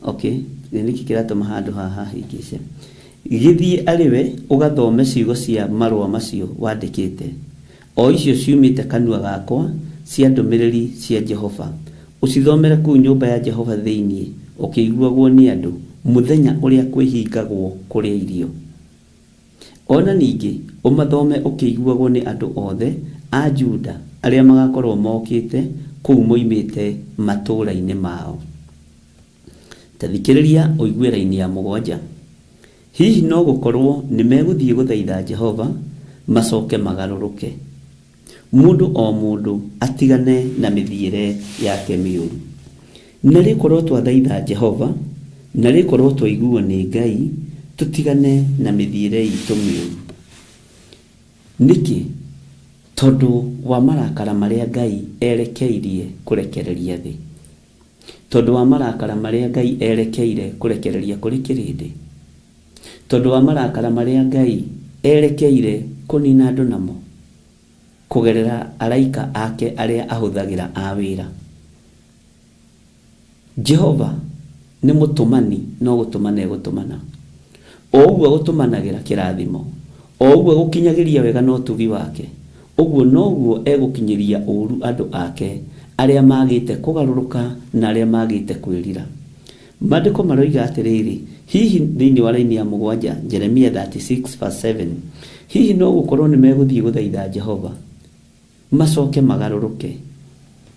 Okay, nĩkĩ kĩratũma handũ haha hĩngĩce. Gĩthiĩ arĩ we ũgathome ciugo cia marũa macio wandĩkĩte, o icio ciumĩte kanua gakwa cia ndũmĩrĩri cia Jehova, ũcithomere kũu nyũmba ya Jehova thĩinĩ, ũkĩiguagwo nĩ andũ, mũthenya ũrĩa kwĩhingagwo kũrĩa irio. Ona ningĩ ũmathome ũkĩiguagwo nĩ andũ othe a Juda arĩa magakorwo mokĩte kũu moimĩte matũũra-inĩ mao. Ta thikĩrĩria ũigue raini ya mũgwanja. Hihi no gũkorwo nĩ megũthiĩ gũthaitha Jehova macoke magarũrũke, mũndũ o mũndũ atigane na mĩthiĩre yake mĩũru. Na rĩkorwo twathaitha Jehova, na rĩkorwo twaiguo nĩ Ngai, tũtigane na mĩthiĩre itũ mĩũru. Nĩkĩ? Tondũ wa marakara marĩa Ngai erekeirie kũrekereria thĩ, tondũ wa marakara marĩa Ngai erekeire kũrekereria kũrĩ kĩrĩndĩ, tondũ wa marakara marĩa Ngai erekeire kũnina andũ namo kũgerera araika ake arĩa ahũthagĩra a wĩra. Jehova nĩ mũtũmani, no gũtũmana egũtũmana. O ũguo gũtũmanagĩra kĩrathimo, o ũguo gũkinyagĩria wega na ũtugi wake, ũguo noguo egũkinyĩria ũru andũ ake arĩa magĩte kũgarũrũka na arĩa magĩte kwĩrira. Maandĩko maroiga atĩrĩrĩ, hihi thĩinĩ wa raini ya mũgwanja, Jeremia 36:7, hihi no gũkorwo nĩ megũthiĩ gũthaitha Jehova macoke magarũrũke,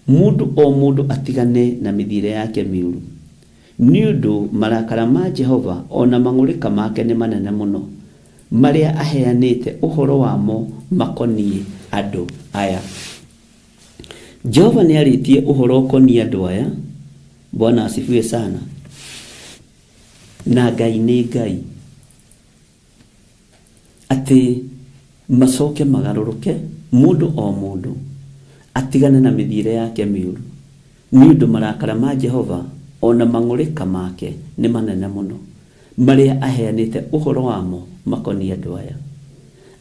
mũndũ o mũndũ atigane na mĩthiĩre yake mĩũru, nĩ ũndũ marakara ma Jehova ona mang'ũrĩka make nĩ manene mũno, marĩa aheanĩte ũhoro wamo makoniĩ andũ aya. Jehova nĩ arĩtie ũhoro ũkoniĩ andũ aya. Bwana asifiwe sana. Na Ngai nĩ Ngai, atĩ macoke magarũrũke, mũndũ o mũndũ atigane na mĩthiĩre yake mĩũru, nĩ ũndũ marakara ma Jehova ona mang'ũrĩka make nĩ manene mũno, marĩa aheanĩte ũhoro wamo makoniĩ andũ aya.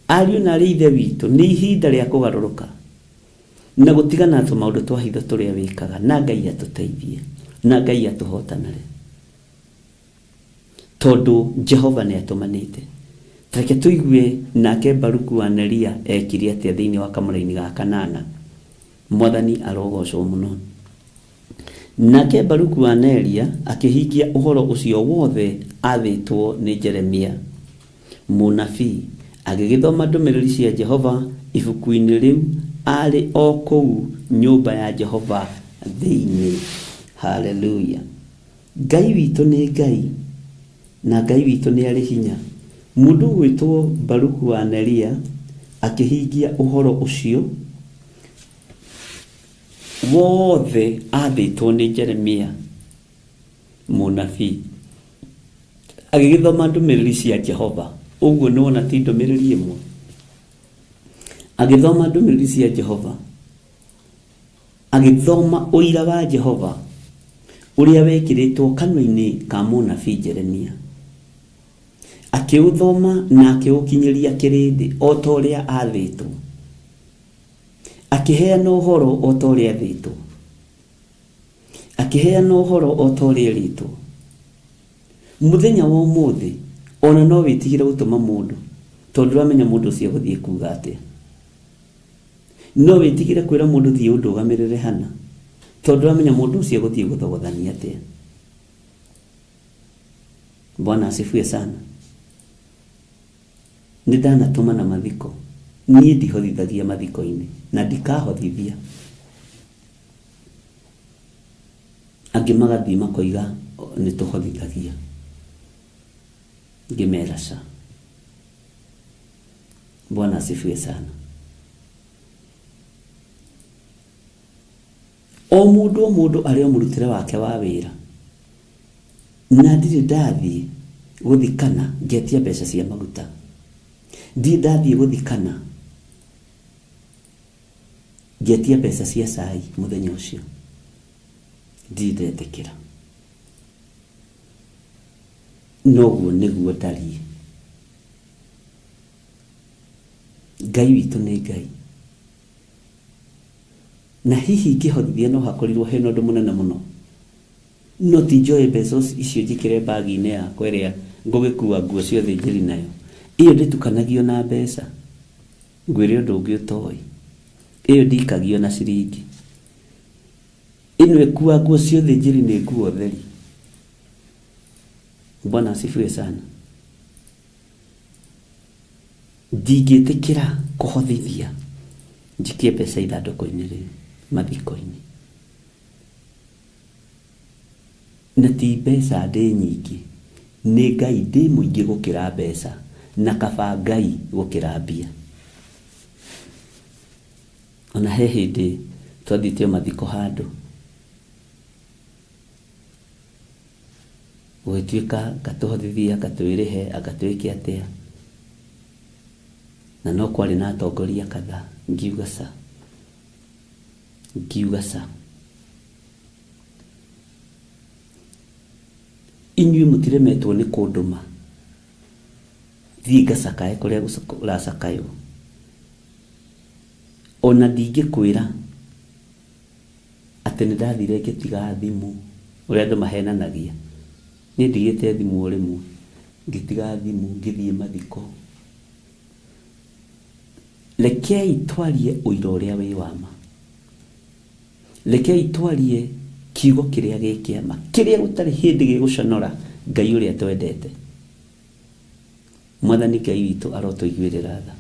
Ariũ na arĩ ithe witũ, nĩ ihinda rĩa kũgarũrũka na gũtigana na tũmaũndũ twa hitho tũrĩa wĩkaga, na Ngai atũteithie, na Ngai atũhotanĩre, tondũ Jehova nĩ atũmanĩte. Reke tũigue nake Baruku wa Neria ekire atĩa thĩinĩ wa kamũraini ga kanana. Mwathani arogocwo mũno. Nake Baruku wa Neria akĩhingia ũhoro ũcio wothe athĩtwo nĩ Jeremia mũnabii, agĩgĩthoma ndũmĩrĩri cia Jehova ibuku-inĩ rĩu arĩ o kũu nyũmba ya Jehova thĩinĩ. Haleluya. Ngai witũ nĩ Ngai, na Ngai witũ nĩ arĩ hinya. Mũndũ ũgwĩtwo Baruku wa Neria akĩhingia ũhoro ũcio wothe athĩtwo nĩ Jeremia mũnabii, agĩgĩthoma ndũmĩrĩri cia Jehova. Ũguo nĩ wona ti ndũmĩrĩri ĩmwe. Agĩthoma ndũmĩrĩri cia Jehova, agĩthoma ũira wa Jehova ũrĩa wekĩrĩtwo kanua-inĩ ka mũnabii Jeremia, Akĩũthoma na akĩũkinyĩria kĩrĩndĩ o ta ũrĩa aathĩtwo. Akĩheana ũhoro o ta ũrĩa aathĩtwo. Akĩheana ũhoro o ta ũrĩa erĩtwo. Mũthenya wa ũmũthĩ ona no wĩtigĩre gũtũma mũndũ tondũ ndũramenya mũndũ ũcio egũthiĩ kuga atĩa. No wĩtigĩre kwĩra mũndũ thiĩ ũndũgamĩrĩre hana tondũ ndũramenya mũndũ ũcio egũthiĩ gũthogothania atĩa. Bwana asifiwe sana. Nĩ ndanatũmana mathiko. Niĩ ndihotithagia mathiko-inĩ na ndikahothithia. Angĩ magathiĩ makoiga nĩ tũhothithagia. Ngĩmera ca. Bwana asifiwe sana. O mũndũ o mũndũ arĩ o mũrutĩre wake wa wĩra. Na ndirĩ ndathiĩ gũthikana ngetia mbeca cia maguta. Ndirĩ ndathiĩ gũthikana ngetia mbeca cia cai mũthenya ũcio. Ndirĩ ndetĩkĩra. Noguo nĩguo ndariĩ. Ngai witũ nĩ Ngai. Na hihi ngĩhothithia no hakorirwo hena ũndũ mũnene mũno. No ti njoe mbeca icio njĩkĩre bagi-inĩ yakwa ĩrĩa ngũgĩkua nguo ciothe njĩrĩ nayo. Ĩyo ndĩtukanagio na mbeca. Ngwĩre ũndũ ũngĩ ũtoĩ. Ĩyo ndikagio na ciringi. Ĩno ĩkua nguo ciothe njĩrĩ nĩ nguo theri. Bwana asifiwe sana. Ndingĩtĩkĩra kũhothithia njikie mbeca ithandũkũ-inĩ rĩu mathiko-inĩ. Na ti mbeca ndĩ nyingĩ, nĩ Ngai ndĩ mũingĩ gũkĩra mbeca, na kaba Ngai gũkĩra mbia. Ona he hĩndĩ twathiĩte o mathiko handũ, gũgĩtuĩka anga tũhothithie, anga twĩrĩhe, anga twĩke atĩa. Na no kwarĩ na atongoria kadhaa, ngiuga ca, ngiuga ca. Inyuĩ mũtiremetwo nĩ kũndũma thiĩ ngacakae kũrĩa kũracakaywo. Ona ndingĩkwĩra atĩ nĩ ndathire ngĩtiga thimũ, ũrĩa andũ mahenanagia. Niĩ ndigĩte thimũ o rĩmwe, ngĩtiga thimũ ngĩthiĩ mathiko. Rekei twarie ũira ũrĩa wĩ wa ma. Rekei twarie kiugo kĩrĩa gĩ kĩama, kĩrĩa gũtarĩ hĩndĩ gĩgũconora Ngai ũrĩa twendete. Mwathani Ngai witũ arotũiguĩrĩra tha.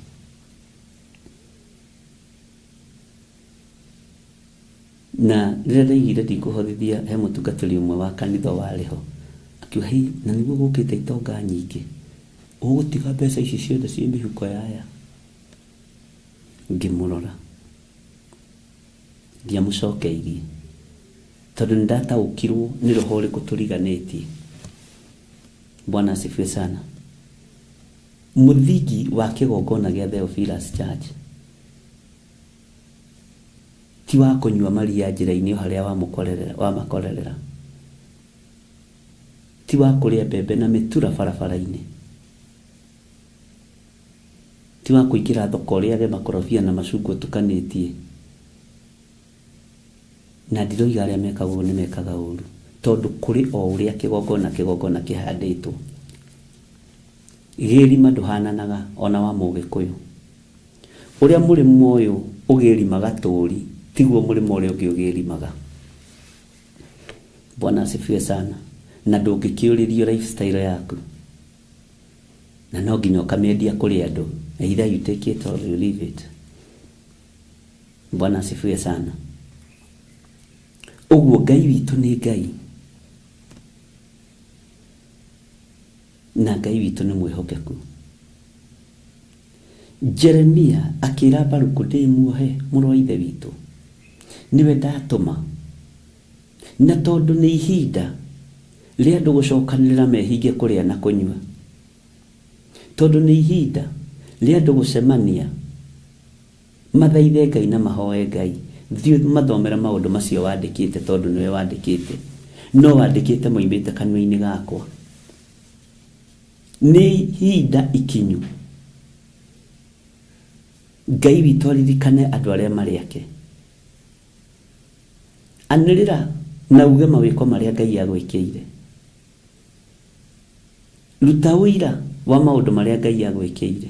Na rĩrĩa ndaiguire ndikũhothithia he mũtungatĩri ũmwe wa kanitha warĩ ho, akiuga hi, na nĩguo gũkĩte itonga nyingĩ, ũgũtiga mbeca ici ciothe ciĩ mĩhuko ya aya? Ngĩmũrora, ndiamũcokeirie, tondũ nĩ ndataũkirwo nĩ roho ũrĩkũ tũriganĩtie. Bwana asifiwe sana. Mũthingi wa kĩgongona gĩa Theophilus Church ti wa kũnyua maria njĩra-inĩ o harĩa wamakorerera, ti wa kũrĩa mbembe na mĩtura barabara-inĩ, ti wa kũingĩra thoko ũrĩage makorobia na macungwa ũtukanĩtie. Na ndiroiga arĩa mekaga ũguo nĩ mekaga ũru, tondũ kũrĩ o ũrĩa kĩgongona kĩgongona kĩhandĩtwo. Gĩrima ndũhananaga ona wa mũgĩkũyũ. Ũrĩa mũrĩmo ũyũ ũgĩrimaga tũri tiguo mũrĩmo ũrĩa ũngĩ ũgĩrimaga. Bwana asifiwe sana. Na ndũngĩkĩũrĩrio lifestyle yaku, na no nginya ũkamĩendia kũrĩ andũ, either you take it or you leave it. Bwana asifiwe sana. Ũguo Ngai witũ nĩ Ngai, na Ngai witũ nĩ mwĩhokeku. Jeremia akĩra Baruku, ndĩ muohe mũrũ wa ithe witũ, nĩwe ndatũma, na tondũ nĩ ihinda rĩa andũ gũcokanĩrĩra mehinge kũrĩa na kũnyua, tondũ nĩ ihinda rĩa andũ gũcemania mathaithe Ngai na mahoe Ngai, thiĩ mathomere maũndũ macio wandĩkĩte, tondũ nĩwe wandĩkĩte, no wandĩkĩte moimĩte kanua-inĩ gakwa. Nĩ ihinda ikinyu Ngai witũ aririkane andũ arĩa marĩ ake. Anĩrĩra na uge mawĩko marĩa Ngai agwĩkĩire. Ruta ũira wa maũndũ marĩa Ngai agwĩkĩire.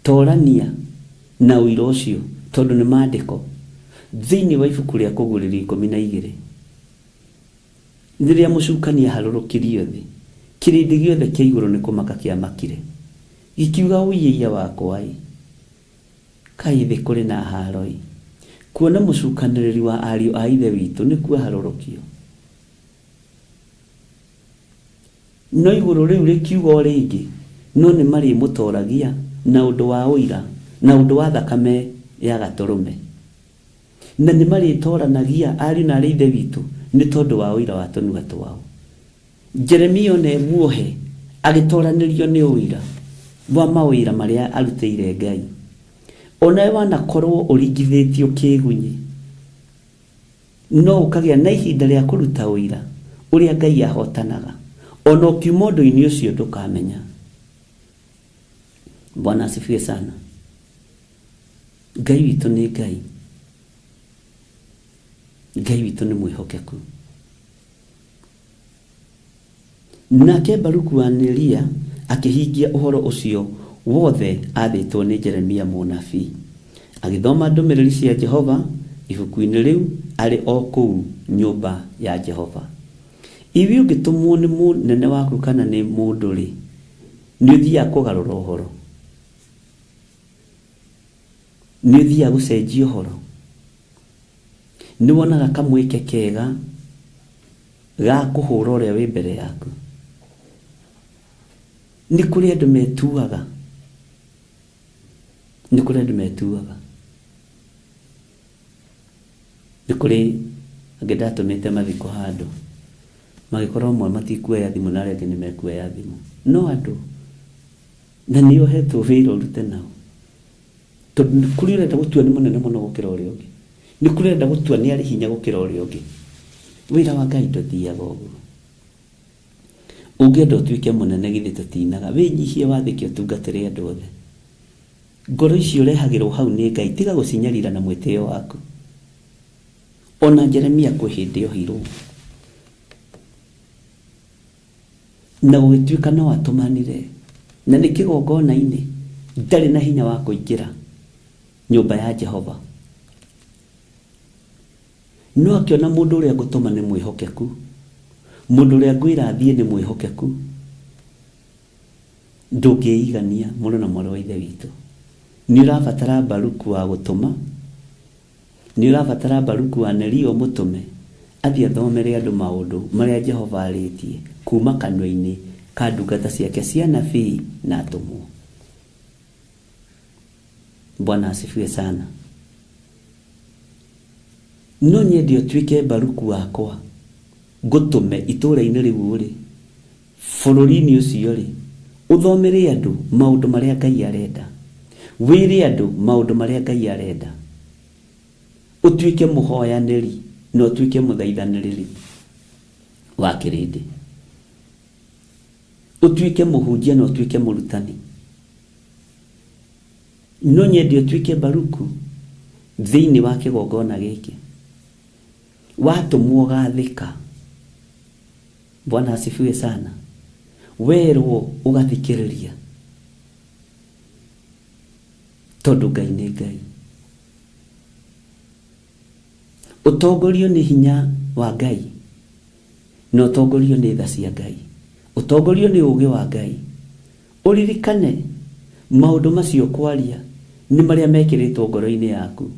Torania na ũira ũcio tondũ nĩ maandĩko thĩinĩ wa ibuku rĩa Kũguũrĩrio 12. Rĩrĩa mũcukani aharũrũkirio thĩ, kĩrĩndĩ gĩothe kĩa igũrũ nĩ kũmaka kĩamakire, gĩkiuga ũiĩia wakwa ĩ, kaĩ thĩ kũrĩ na haro ĩ, kuona mũcukanĩrĩri wa ariũ a ithe witũ nĩkuo aharũrũkio. No igũrũ rĩu rĩkiuga o rĩngĩ, no nĩ marĩmũtoragia na ũndũ wa ũira, na ũndũ wa thakame ya gatũrũme. Na nĩ marĩtoranagia ariũ na arĩ ithe witũ nĩ tondũ wa ũira wa tũnua twao. Jeremia ona e muohe agĩtoranĩrio nĩ ũira wa mawĩra marĩa arutĩire Ngai. Onawe wanakorwo ũringithĩtio kĩgunyi, no ũkagĩa na ihinda rĩa kũruta ũira ũrĩa Ngai ahotanaga. Ona ũkiuma ũndũ-inĩ ũcio ndũkamenya. Bwana asifiwe sana. Ngai witũ nĩ Ngai. Ngai witũ nĩ mwĩhokeku. Nake Baruku wa Neria akĩhingia ũhoro ũcio wothe athĩtwo nĩ Jeremia mũnabii. Agĩthoma ndũmĩrĩri cia Jehova ibuku-inĩ rĩu arĩ o kũu nyũmba ya Jehova. Iwe ũngĩtũmwo nĩ mũnene waku kana nĩ mũndũ rĩ, nĩ ũthiaga kũgarũra ũhoro, nĩ ũthiaga gũcenjia ũhoro, nĩ wonaga kamweke kega ga kũhũra ũrĩa wĩ mbere yaku. Nĩ kũrĩ andũ metuaga, nĩ kũrĩ andũ metuaga. Nĩ kũrĩ angĩ ndatũmĩte mathiko handũ, magĩkorwo amwe matikuoya thimũ na arĩa angĩ nĩ mekuoya thimũ. No andũ na nĩ ũhetwo wĩra ũrute nao, tondũ nĩ kũrĩ ũrenda gũtua nĩ mũnene mũno gũkĩra ũrĩa ũngĩ, nĩ kũrĩ ũrenda gũtua nĩ arĩ hinya gũkĩra ũrĩa ũngĩ. Wĩra wa Ngai ndũthiaga ũguo. Ũngĩenda ũtuĩke mũnene githĩ tũtinaga, wĩnyihie wathĩke ũtungatĩre andũ othe. Ngoro icio ũrehagĩrwo hau nĩ Ngai, tiga gũcinyarira na mwĩtĩo waku. Ona Jeremia kwĩ hĩndĩ ohirwo, na gũgĩtuĩka no atũmanire, na nĩ kĩgongona-inĩ, ndarĩ na hinya wa kũingĩra nyũmba ya Jehova. No akĩona mũndũ ũrĩa ngũtũma nĩ mwĩhokeku, mũndũ ũrĩa ngwĩra athiĩ nĩ mwĩhokeku. Ndũngĩigania mũrũ na mwarĩ wa ithe witũ. Nĩ ũrabatara Baruku wa gũtũma, nĩ ũrabatara Baruku wa Neria ũmũtũme athiĩ athomere andũ maũndũ marĩa Jehova arĩtie kuma kanua-inĩ ka ndungata ciake cia anabii na atũmwo. Bwana asifiwe sana. No nyende ũtuĩke Baruku wakwa, ngũtũme itũũra-inĩ rĩu rĩ, bũrũri-inĩ ũcio rĩ, ũthomere andũ maũndũ marĩa Ngai arenda, wĩre andũ maũndũ marĩa Ngai arenda, ũtuĩke mũhoyanĩri na ũtuĩke mũthaithanĩrĩri wa kĩrĩndĩ, ũtuĩke mũhunjia na ũtuĩke mũrutani. No nyende ũtuĩke Baruku thĩinĩ wa kĩgongona gĩkĩ, watũmwo ũgathĩka. Bwana asifiwe sana. Werwo ũgathikĩrĩria, tondũ Ngai nĩ Ngai. Ũtongorio nĩ hinya wa Ngai, na ũtongorio nĩ tha cia Ngai, ũtongorio nĩ ũũgĩ wa Ngai. Ũririkane maũndũ macio kwaria nĩ marĩa mekĩrĩtwo ngoro-inĩ yaku,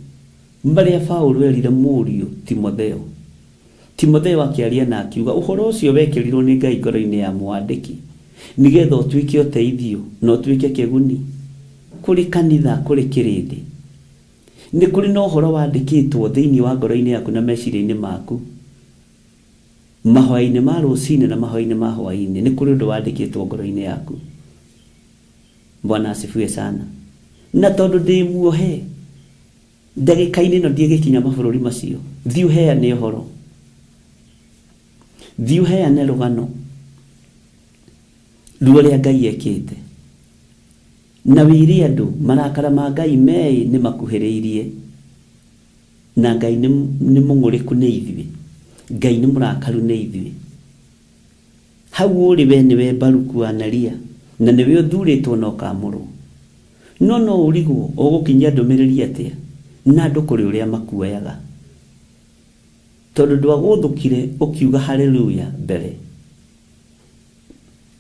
marĩa Paũlũ erire mũriũ Timotheo. Timotheo akĩaria na akiuga ũhoro ũcio wekĩrirwo nĩ Ngai ngoro-inĩ ya mwandĩki nĩgetha ũtuĩke ũteithio na ũtuĩke kĩguni kũrĩ kanitha, kũrĩ kĩrĩndĩ. Nĩ kũrĩ na ũhoro wandĩkĩtwo thĩinĩ wa ngoro-inĩ yaku na meciria-inĩ maku, mahoya-inĩ ma rũcinĩ na mahoya-inĩ ma hwaĩ-inĩ, nĩ kũrĩ ũndũ wandĩkĩtwo ngoro-inĩ yaku. Bwana asifiwe sana. Na tondũ ndĩ muohe ndagĩka-inĩ ĩno ndiĩgĩkinya mabũrũri macio, thiĩ ũheane ũhoro, thiĩ ũheane rũgano. Ruo rĩa Ngai ekĩte. Na wĩre andũ marakara ma Ngai meĩ nĩ makuhĩrĩirie. Na Ngai nĩ mũng'ũrĩku nĩ ithuĩ. Ngai nĩ mũrakaru nĩ ithuĩ. Hau ũrĩ we nĩwe Baruku wa Neria na nĩwe ũthurĩtwo na ũkaamũrwo. No no ũrigwo ũgũkinyia ndũmĩrĩri atĩa na andũ kũrĩ ũrĩa makuoyaga. Tondũ ndwagũthũkire ũkiuga haleluya mbere.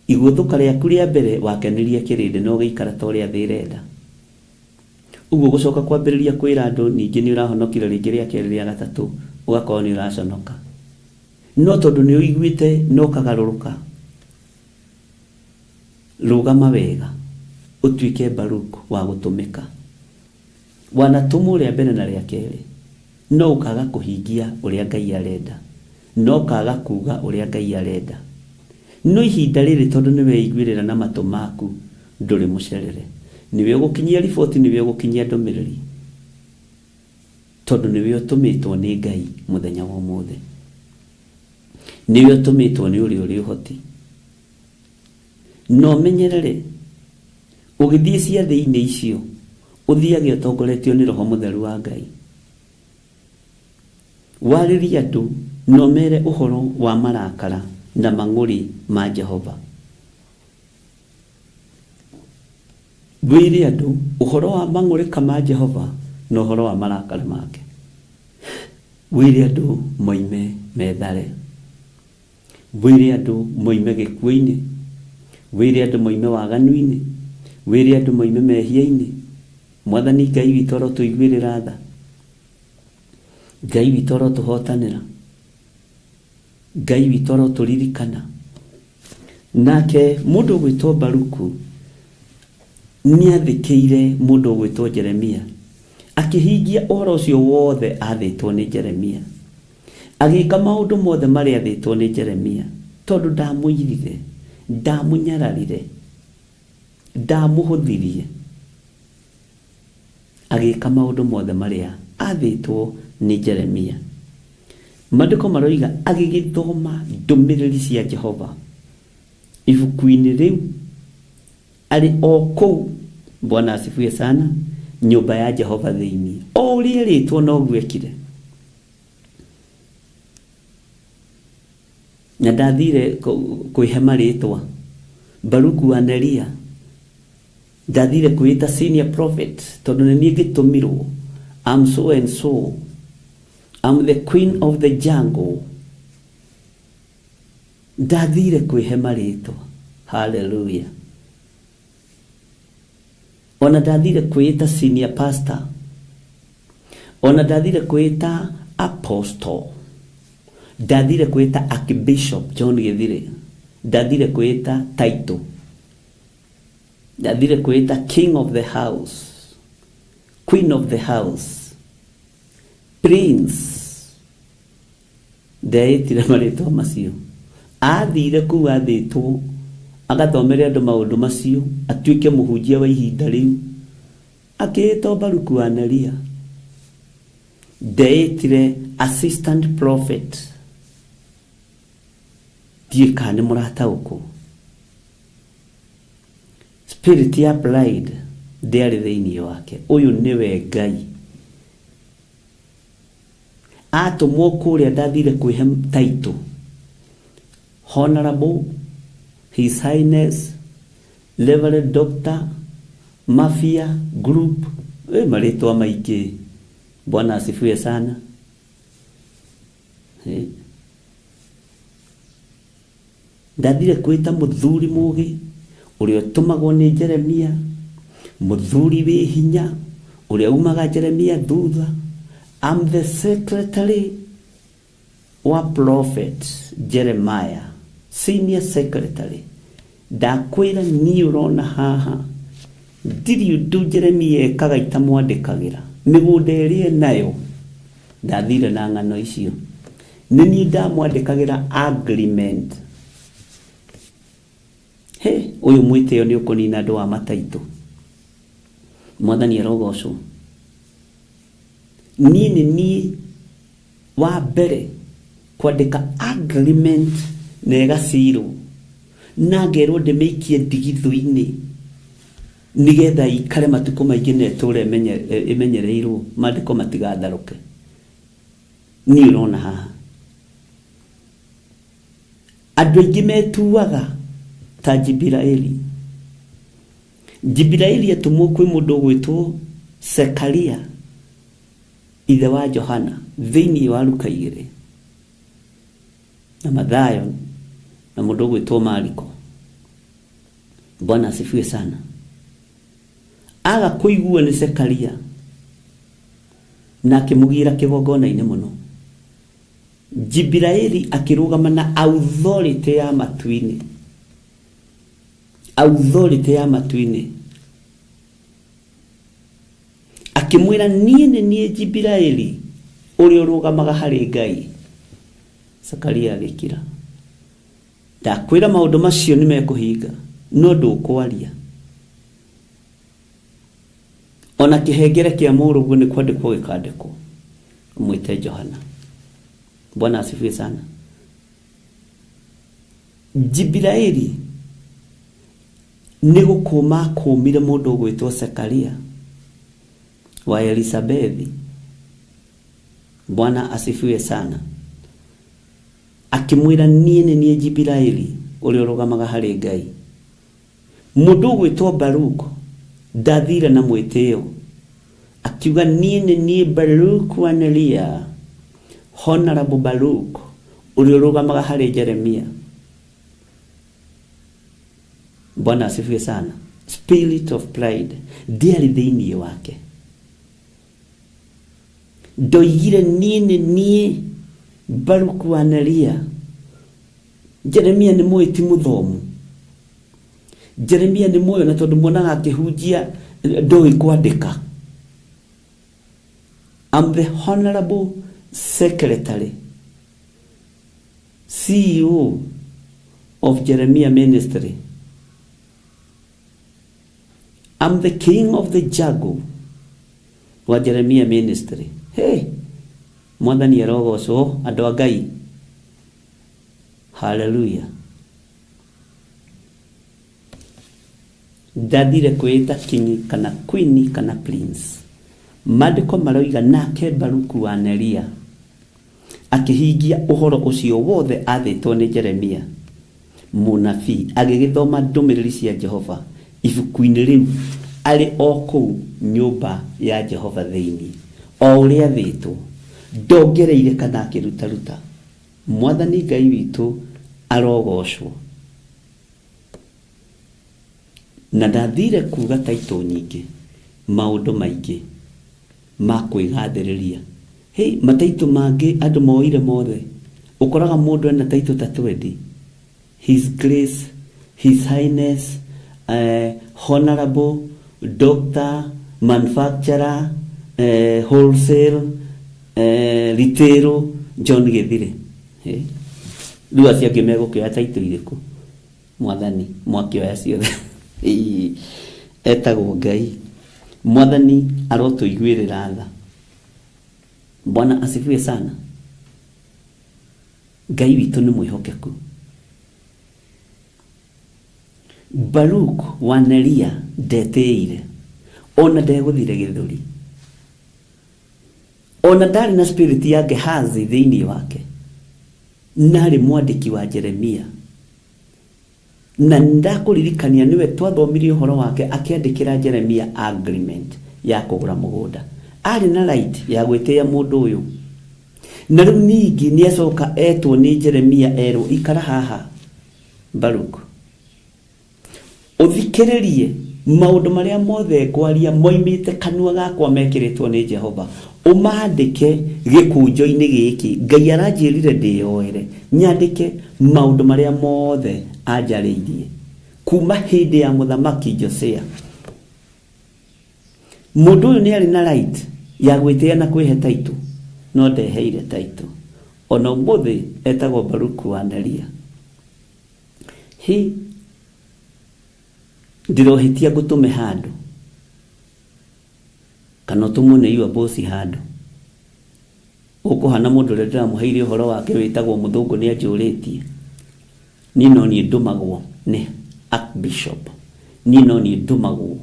Igũthũka rĩaku rĩa mbere wakenirie kĩrĩndĩ na ũgĩikara ta ũrĩa thĩ ĩrenda. Ũguo gũcoka kwambĩrĩria kwĩra andũ ningĩ nĩ ũrahonokire rĩngĩ rĩa kerĩ rĩa gatatũ ũgakorwo nĩ ũraconoka. No tondũ nĩ ũiguĩte na ũkagarũrũka, rũgama wega ũtuĩke Baruku wa gũtũmĩka. Wanatũmwo rĩa mbere na rĩa kerĩ no ũkaga kũhingia ũrĩa Ngai arenda, no ũkaga kuga ũrĩa Ngai arenda. No ihinda rĩrĩ tondũ nĩ weiguĩrĩra na matũ maku ndũrĩ mũcerere. Nĩwe ũgũkinyia riboti, nĩwe ũgũkinyia ndũmĩrĩri, tondũ nĩwe ũtũmĩtwo nĩ Ngai mũthenya wa ũmũthĩ. Nĩwe ũtũmĩtwo nĩ ũrĩa ũrĩ ũhoti. No ũmenyerere ũgĩthiĩ ciathĩ-inĩ icio ũthiage ũtongoretio nĩ Roho Mũtheru wa Ngai. Warĩrie andũ na ũmere ũhoro wa marakara na mang'ũrĩ ma Jehova. Wĩre andũ ũhoro wa mang'ũrĩka ma Jehova na ũhoro wa marakara make. Wĩre andũ moime methare. Wĩre andũ moime gĩkuũ-inĩ. Wĩre andũ moime waganu-inĩ. Wĩre andũ moime mehia-inĩ. Mwathani Ngai witũ arotũiguĩrĩra tha. Ngai witũ arotũhotanĩra. Ngai witũ arotũririkana. Nake mũndũ ũgwĩtwo Baruku nĩathĩkĩire mũndũ ũgwĩtwo Jeremia, akĩhingia ũhoro ũcio wothe athĩtwo nĩ Jeremia. Agĩka maũndũ mothe marĩa athĩtwo nĩ Jeremia, tondũ ndamũirire, ndamũnyararire, ndamũhũthirie. Agĩka maũndũ mothe marĩa athĩtwo nĩ Jeremia. Maandĩko maroiga agĩgĩthoma ndũmĩrĩri cia Jehova ibuku-inĩ rĩu arĩ o kũu. Bwana asifiwe sana. Nyũmba ya Jehova thĩinĩ o ũrĩa ĩrĩtwo noguo ekire. Na ndathire kwĩhe marĩtwa Baruku wa Neria, ndathire kwĩĩta senior prophet tondũ nĩ niĩ ngĩtũmirwo. I'm so and so, I'm the queen of the jungle. Ndathire kwĩhe marĩtwa. Hallelujah. Ona ndathire kwĩĩta senior pastor, ona ndathire kwĩĩta apostle, ndathire kwĩĩta archbishop John Githire, ndathire kwĩĩta title, ndathire kwĩĩta king of the house, queen of the house, prince. Ndeĩtire marĩtwa macio. Athire kũu athĩtwo agathomere andũ maũndũ macio, atuĩke mũhunjia wa ihinda rĩu. Akĩĩtwo Baruku wa Neria. Ndeĩtire assistant prophet. Ndiũĩ kana nĩ mũrataũkwo. Spirit ya pride ndĩarĩ thĩinĩ wake. Ũyũ nĩwe Ngai. Atũmwo kũrĩa ndathire kwĩhe title. Honorable, His Highness, Reverend Doctor, Mafia Group, marĩtwa maingĩ. Bwana asifiwe sana. Ndathire kwĩta mũthuri mũgĩ ũrĩa ũtũmagwo nĩ Jeremia, mũthuri wĩ hinya ũrĩa umaga Jeremia thutha. I'm the secretary wa prophet Jeremiah, senior secretary. Ndakwĩra niĩ ũrona haha ndirĩ ũndũ Jeremia ekaga itamwandĩkagĩra. Mĩgũnda ĩrĩa enayo ndathire na ng'ano icio. Nĩ niĩ ndamwandĩkagĩra agreement. He, ũyũ mwĩtĩo nĩ ũkũnina andũ a mataitũ. Mwathani arogocwo. Niĩ nĩ niĩ wa mbere kwandĩka agreement na ĩgacirwo. Na ngerwo ndĩmĩikie ndigithũ-inĩ nĩgetha ikare matukũ maingĩ na ĩtũre ĩmenyereirwo maandĩko matigatharũke. Niĩ ũrona haha andũ aingĩ metuaga ta Jibiraeli. Jibiraeli atũmwo kwĩ mũndũ ũgwĩtwo Sekaria ithe wa Johana thĩinĩ wa Luka 2 na Mathayo na mũndũ ũgwĩtwo Mariko. Bwana asifiwe sana. Aga kũiguo nĩ Sekaria na akĩmũgira kĩgongona-inĩ mũno. Jibiraeli akĩrũgama na authority ya matu-inĩ, authority ya matu-inĩ, akĩmwĩra niĩ nĩ niĩ Jibiraeli ũrĩa ũrũgamaga harĩ Ngai. Sekaria agĩkira. Ndakwĩra maũndũ macio nĩ mekũhinga no ndũkwaria. Ona kĩhengere kĩa mũrũguo nĩ kwandĩkwo gĩkandĩkwo, ũmwĩte Johana. Bwana asifiwe sana. Jibiraeli nĩ gũkũma akũmire mũndũ ũgwĩtwo Sekaria wa Elisabethi. Bwana asifiwe sana. Akĩmwĩra niĩ nĩ niĩ Jibiraeli ũrĩa ũrũgamaga harĩ Ngai. Mũndũ ũgwĩtwo Baruku ndathire na mwĩtĩo, akiuga niĩ nĩ niĩ Baruku wa Neria, Honorable Baruku ũrĩa ũrũgamaga harĩ Jeremia. Bwana asifiwe sana. Spirit of pride ndiarĩ thĩinĩ wake. Ndoigire niĩ nĩ niĩ Baruku wa Neria. Jeremia nĩ mũĩ ti mũthomu. Jeremia nĩ mũĩ na tondũ muonaga akĩhunjia ndoĩ kwandĩka. I'm the honorable secretary, CEO of Jeremiah Ministry. I'm the king of the jungle wa Jeremiah Ministry. Hey, Mwathani arogocwo andũ a Ngai. Hallelujah. Ndathire kwĩta king kana queen kana prince. Maandĩko maroiga nake Baruku wa Neria akĩhingia ũhoro ũcio wothe athĩtwo nĩ Jeremia mũnabii, agĩgĩthoma ndũmĩrĩri cia Jehova ibuku-inĩ rĩu arĩ o kũu nyũmba ya Jehova thĩinĩ, o ũrĩa athĩtwo, ndongereire kana akĩrutaruta. Mwathani Ngai witũ arogocwo. Na ndathire kuga taitũ nyingĩ, maũndũ maingĩ ma kwĩgathĩrĩria. Hey, mataitũ mangĩ andũ moire mothe. Ũkoraga mũndũ ena taitũ ta 20. His Grace, His Highness, Honorable, Doctor, Manufacturer, Wholesale, Retail, John Githire. Hey. Rĩu acio angĩ megũkĩoya taitũ irĩkũ? Mwathani mwakĩoya ciothe. Etagwo Ngai. Mwathani arotũiguĩrĩra tha. Bwana asifiwe sana. Ngai witũ nĩ mwĩhokeku. Baruku wa Neria ndetĩire, ona ndegũthire gĩthũri, ona ndarĩ na spirit ya Gehazi thĩinĩ wake, narĩ mwandĩki wa Jeremia. Na ndakũririkania nĩwe twathomire ũhoro wake akĩandĩkĩra Jeremia agreement ya kũgũra mũgũnda. Arĩ na right ya gwĩtĩĩa mũndũ ũyũ. Na rĩu ningĩ nĩacoka etwo nĩ Jeremia erwo ikara haha Baruku, ũthikĩrĩrie maũndũ marĩa mothe ngwaria moimĩte kanua gakwa mekĩrĩtwo nĩ Jehova, ũmandĩke gĩkũnjo-inĩ gĩkĩ. Ngai aranjĩrire ndĩyoere nyandĩke maũndũ marĩa mothe anjarĩirie kuma hĩndĩ ya mũthamaki Josia. Mũndũ ũyũ nĩ arĩ na right ya gwĩtĩĩa na kwĩhe taitũ, no ndeheire taitũ. Ona ũmũthĩ etagwo Baruku wa Neria. Hi, ndĩrohĩtia ngũtũme handũ kana ũtũmwo nĩ your boss handũ, ũkũhana mũndũ ũrĩa ndĩramũheire ũhoro wake wĩtagwo mũthũngũ nĩ anjũrĩtie. Niĩ no niĩ ndũmagwo Nĩ archbishop. Niĩ no niĩ ndũmagwo.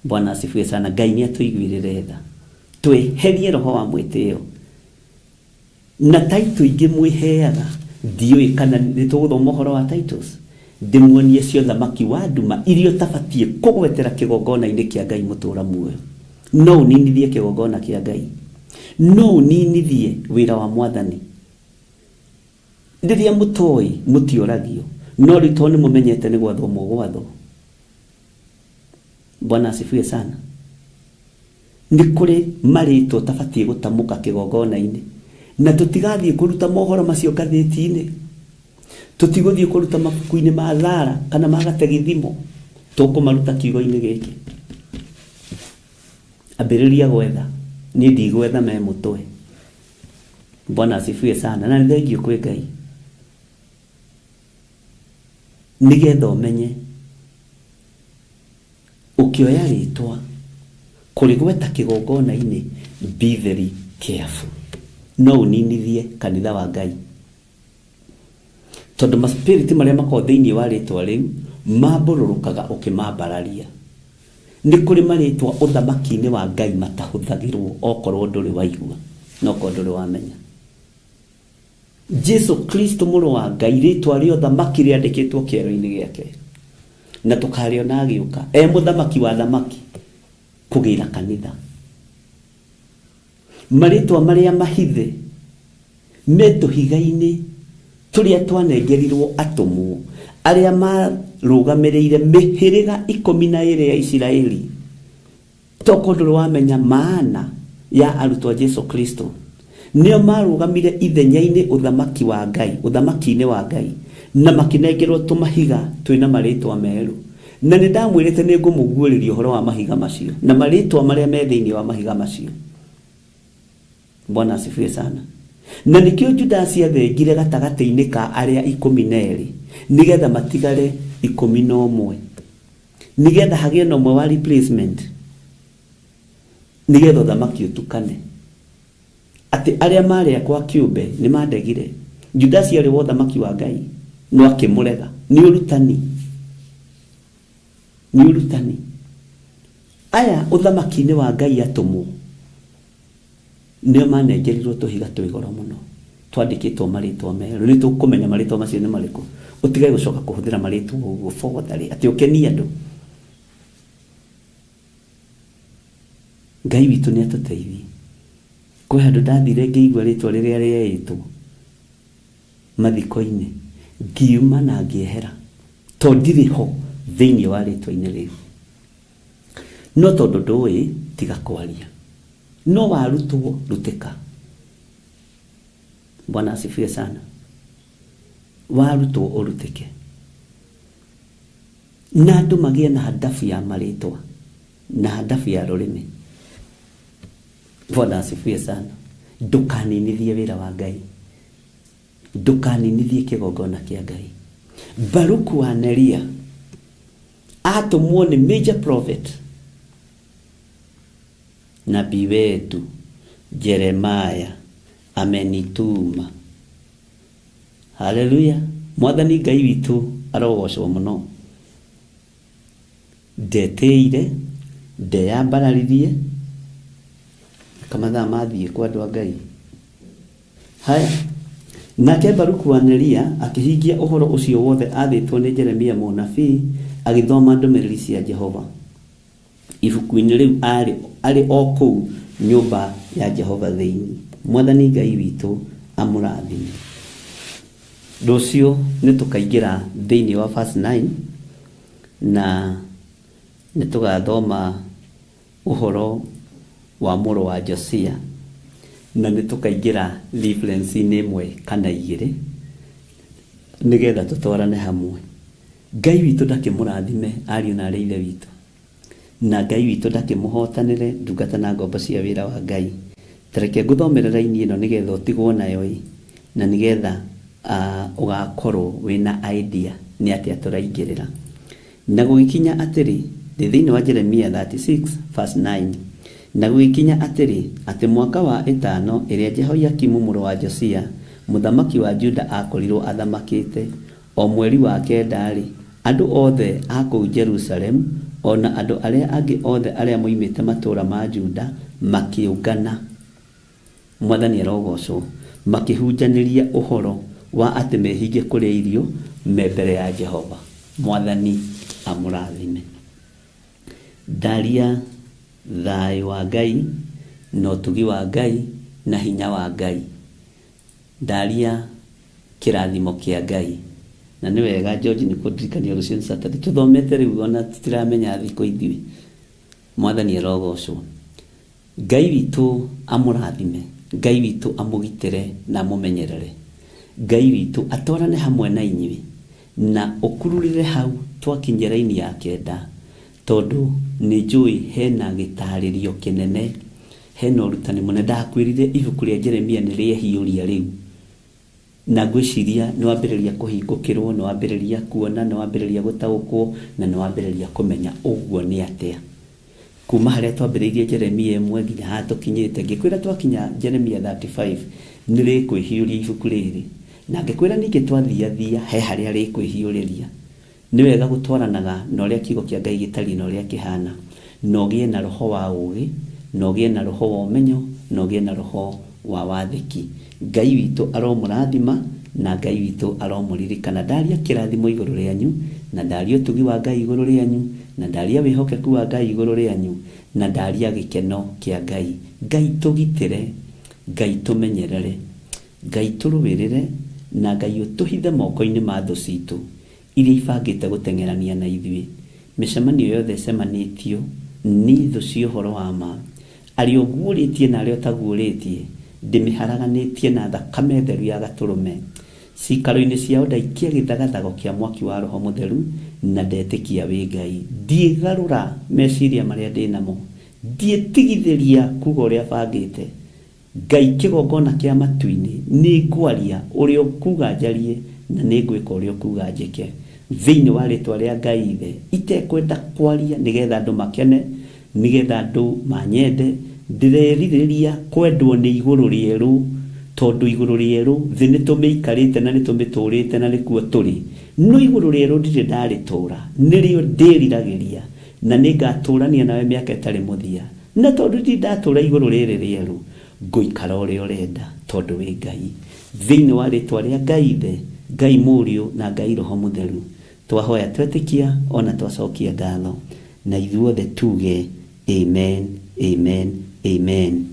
Bwana asifiwe sana. Ngai nĩ atũiguĩrĩre tha, tweherie roho wa mwĩtĩo na taito ingĩ mwĩheaga. Ndiũĩ kana nĩ tũgũthoma ũhoro wa titles, ndĩmuonie cio thamaki wa nduma iria ũtabatiĩ kũgwetera kĩgongona-inĩ kĩa Ngai mũtũra muoyo. No ũninithie kĩgongona kĩa Ngai, no ũninithie wĩra wa Mwathani. Rĩrĩa mũtoĩ mũtioragio, no rĩu tondũ nĩ mũmenyete nĩ gwathwo mũgwathwo. Bwana asifiwe sana. Nĩ kũrĩ marĩtwa ũtabatiĩ gũtamũka kĩgongona-inĩ, na tũtigathiĩ kũruta mohoro macio ngathĩti-inĩ, tũtigũthiĩ kũruta mabuku-inĩ ma thara kana ma gategithimo, tũkũmaruta kiugo-inĩ gĩkĩ. Ambĩrĩria gwetha, niĩ ndigwetha me mũtwe. Bwana asifiwe sana. Na nĩ thengiũ kwĩ Ngai nĩgetha ũmenye ũkĩoya rĩtwa kũrĩgweta kĩgongona-inĩ, be very careful. No ũninithie kanitha wa Ngai, tondũ maspiriti marĩa makoragwo thĩinĩ wa rĩtwa rĩu mambũrũrũkaga ũkĩmambararia. Nĩ kũrĩ marĩtwa ũthamaki-inĩ wa Ngai matahũthagĩrwo, okorwo ndũrĩ waigua na okorwo ndũrĩ wamenya. Jesu Kristo mũrũ wa Ngai, rĩtwa rĩa ũthamaki rĩandĩkĩtwo kĩero-inĩ gĩake, na tũkarĩona agĩũka e mũthamaki wa thamaki kũgĩra kanitha. Marĩtwa marĩa mahithe me tũhiga-inĩ tũrĩa twanengerirwo atũmwo arĩa marũgamĩrĩire mĩhĩrĩga 12 ya Isiraeli. Tokorwo ndũrĩ wamenya maana ya arutwo a Jesu Kristo, nĩo marũgamire ithenya-inĩ ũthamaki wa Ngai, ũthamaki-inĩ wa Ngai, na makĩnengerwo tũmahiga twĩna marĩtwa merũ. Na nĩ ndamwĩrĩte nĩ ngũmũguũrĩria ũhoro wa mahiga macio na marĩtwa marĩa me thĩinĩ wa mahiga macio. Bwana asifiwe sana. Na nĩkĩo Judasi athengire gatagatĩ-inĩ ka arĩa 12 nĩgetha matigare 11, nĩgetha hagĩe na ũmwe wa replacement, nĩgetha ũthamaki ũtukane. Atĩ arĩa marĩ akwa kĩũmbe nĩ mandegire. Judasi arĩ wa ũthamaki wa Ngai no akĩmũrega. Nĩ ũrutani, nĩ ũrutani. Aya ũthamaki-inĩ wa Ngai atũmwo nĩo manengerirwo tũhiga twĩ goro mũno twandĩkĩtwo marĩtwa merũ. Nĩ tũkũmenya marĩtwa macio nĩ marĩkũ. Ũtige gũcoka kũhũthĩra marĩtwa ũguo botharĩ atĩ ũkenie andũ. Ngai witũ nĩ atũteithie. Kwĩ handũ ndathire ngĩigua rĩtwa rĩrĩa rĩeĩtwo mathiko-inĩ, ngiuma na ngĩehera, tondũ ndirĩ ho thĩinĩ wa rĩtwa-inĩ rĩu. No tondũ ndũĩ, tiga kwaria. No warutwo, rutĩka. Bwana asifiwe sana. Warutwo ũrutĩke. Na andũ magĩe na hadafu ya marĩtwa na hadafu ya rũrĩmĩ. Bwana asifiwe sana. Ndũkaninithie wĩra wa Ngai, ndũkaninithie kĩgongona kĩa Ngai. Baruku wa Neria atũmwo nĩ major prophet, nabii wetu Jeremiah amenituma. Haleluya. Mwathani Ngai witũ arogocwo mũno. Ndetĩire, ndeyambararirie, kamathaa mathiĩ kwa andũ a Ngai. Haya, nake Baruku wa Neria akĩhingia ũhoro ũcio wothe athĩtwo nĩ Jeremia mũnabii, agĩthoma ndũmĩrĩri cia Jehova ibuku-inĩ rĩu arĩ o kũu nyũmba ya Jehova thĩinĩ. Mwathani Ngai witũ amũrathime. Rũciũ nĩ tũkaingĩra thĩinĩ wa verse 9 na nĩ tũgathoma ũhoro wa mũrũ wa Josia, na nĩ tũkaingĩra reference-inĩ ĩmwe kana igĩrĩ nĩgetha tũtwarane hamwe. Ngai witũ ndakĩmũrathime ariũ na arĩ ithe witũ, na Ngai witũ ndakĩmũhotanĩre ndungata na ngombo cia wĩra wa Ngai. Tareke ngũthomere raini ĩno nĩgetha ũtigwo nayo ĩ, na nĩgetha ũgakorwo wĩna idea nĩ atĩa tũraingĩrĩra. Na gũgĩkinya atĩrĩ, ndĩ thĩinĩ wa Jeremia 36 verse 9. Na gũgĩkinya atĩrĩ, atĩ mwaka wa 5 ĩrĩa Jehoiakimu mũrũ wa Josia mũthamaki wa Juda akorirwo athamakĩte, O mweri wa kenda-rĩ, andũ othe a kũu Jerusalemu, o na andũ arĩa angĩ othe arĩa moimĩte matũũra ma Juda makĩũngana. Mwathani arogoocwo. Makĩhunjanĩria ũhoro wa atĩ mehinge kũrĩa irio me mbere ya Jehova. Mwathani amũrathime. Ndaria thayũ wa Ngai na ũtugi wa Ngai na hinya wa Ngai. Ndaria kĩrathimo kĩa Ngai. Na nĩ wega George nĩ kũndirikania rũciũ nĩ Saturday. Tũthomete rĩu ona tũtiramenya thikũ ithuĩ. Mwathani arogocwo. Ngai witũ amũrathime. Ngai witũ amũgitĩre na amũmenyerere. Ngai witũ atwarane hamwe na inyuĩ na ũkururĩre hau twakinyia raini ya kenda, tondũ nĩ njũĩ hena gĩtarĩrio kĩnene, hena ũrutani mũnene. Ndakwĩrire ibuku rĩa Jeremia nĩ rĩehiũria rĩu, na ngwĩciria nĩ wambĩrĩria kũhingũkĩrwo, nĩ wambĩrĩria kuona, nĩ wambĩrĩria gũtaũkwo, na nĩ wambĩrĩria kũmenya ũguo nĩ atĩa. Kuma harĩa twambĩrĩirie Jeremia 1 nginya haha tũkinyĩte, ngĩkwĩra twakinya Jeremia 35 nĩ rĩkwĩhiũria ibuku rĩrĩ, na ngĩkwĩra ningĩ twathiathia he harĩa rĩkwĩhiũrĩria. Nĩ wega gũtwaranaga na ũrĩa kiugo kĩa Ngai gĩtariĩ na ũrĩa kĩhana, na ũgĩe na roho wa ũũgĩ, na ũgĩe na roho wa ũmenyo, na ũgĩe na roho wa wathĩki. Ngai witũ aromũrathima na Ngai witũ aromũririkana. Ndaria kĩrathimo igũrũ rĩanyu, na ndaria ũtugi wa Ngai igũrũ rĩanyu, na ndaria wĩhokeku wa Ngai igũrũ rĩanyu, na ndaria gĩkeno kĩa Ngai. Ngai tũgitĩre, Ngai tũmenyerere, Ngai tũrũĩrĩre, na Ngai ũtũhithe moko-inĩ ma thũ citũ iria ibangĩte gũteng'erania na ithuĩ. Mĩcemanio yothe ĩcemanĩtio nĩ thũ cia ũhoro wa ma, arĩa ũguũrĩtie na arĩa ũtaguũrĩtie, ndĩmĩharaganĩtie na thakame theru ya gatũrũme. Ciikaro-inĩ ciao ndaikia gĩthagathago kĩa mwaki wa Roho Mũtheru, na ndetĩkia wĩ Ngai. Ndiĩgarũra meciria marĩa ndĩ namo, ndiĩtigithĩria kuga ũrĩa bangĩte. Ngai kĩgongona kĩa matu-inĩ, nĩ ngwaria ũrĩa ũkuga njarie, na nĩ ngwĩka ũrĩa ũkuga njĩke. Thĩinĩ wa rĩtwa rĩa Ngai Ithe, itekwenda kwaria nĩgetha andũ makene, nĩgetha andũ manyende, ndĩrerirĩria kwendwo nĩ igũrũ rĩerũ, tondũ igũrũ rĩerũ thĩ nĩ tũmĩikarĩte na nĩ tũmĩtũrĩte na nĩkuo tũrĩ. No igũrũ rĩerũ ndirĩ ndarĩtũra, nĩrĩo ndĩriragĩria, na nĩngatũrania nawe mĩaka ĩtarĩ mũthia. Na tondũ ndirĩ ndatũra igũrũ rĩrĩ rĩerũ, ngũikara ũrĩa ũrenda, tondũ wĩ Ngai. Thĩinĩ wa rĩtwa rĩa Ngai Ithe, Ngai Mũriũ, na Ngai Roho Mũtheru, twahoya twetĩkia ona twacokia ngatho, na ithuothe tuge amen, amen, amen.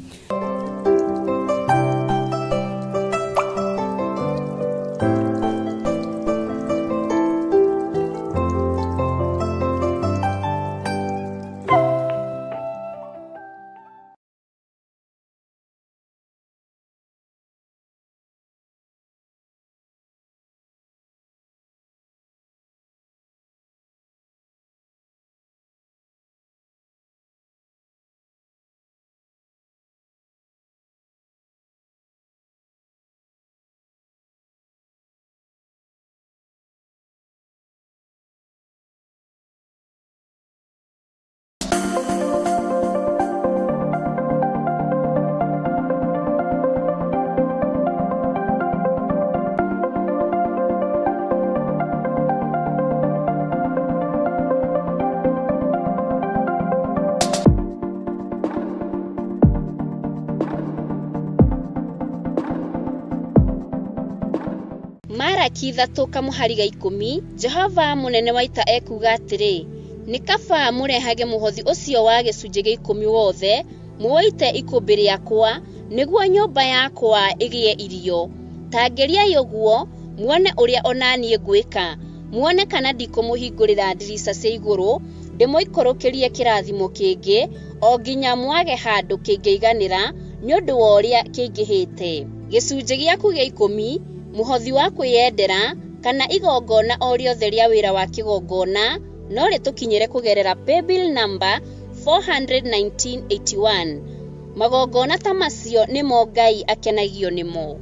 Maraki 3 kamũhari ga 10, Jehova mũnene wa ita ekuuga atĩrĩ, nĩ kaba mũrehage mũhothi ũcio wa gĩcunjĩ gĩa 10 wothe, mũũite ikũmbĩ rĩakwa, nĩguo nyũmba yakwa ĩgĩe irio. Ta ngeriai ũguo, muone ũrĩa o na niĩ ngwĩka, muone kana ndikũmũhingũrĩra ndirica cia igũrũ, ndĩmũikũrũkĩrie kĩrathimo kĩngĩ, o nginya mwage handũ kĩngĩiganĩra nĩ ũndũ wa ũrĩa kĩingĩhĩte. Gĩcunjĩ gĩaku gĩa 10, mũhothi wa kwĩyendera, kana igongona o rĩothe rĩa wĩra wa kĩgongona, no rĩtũkinyĩre kũgerera paybill number 41981. Magongona ta macio nĩmo Ngai akenagio nĩmo.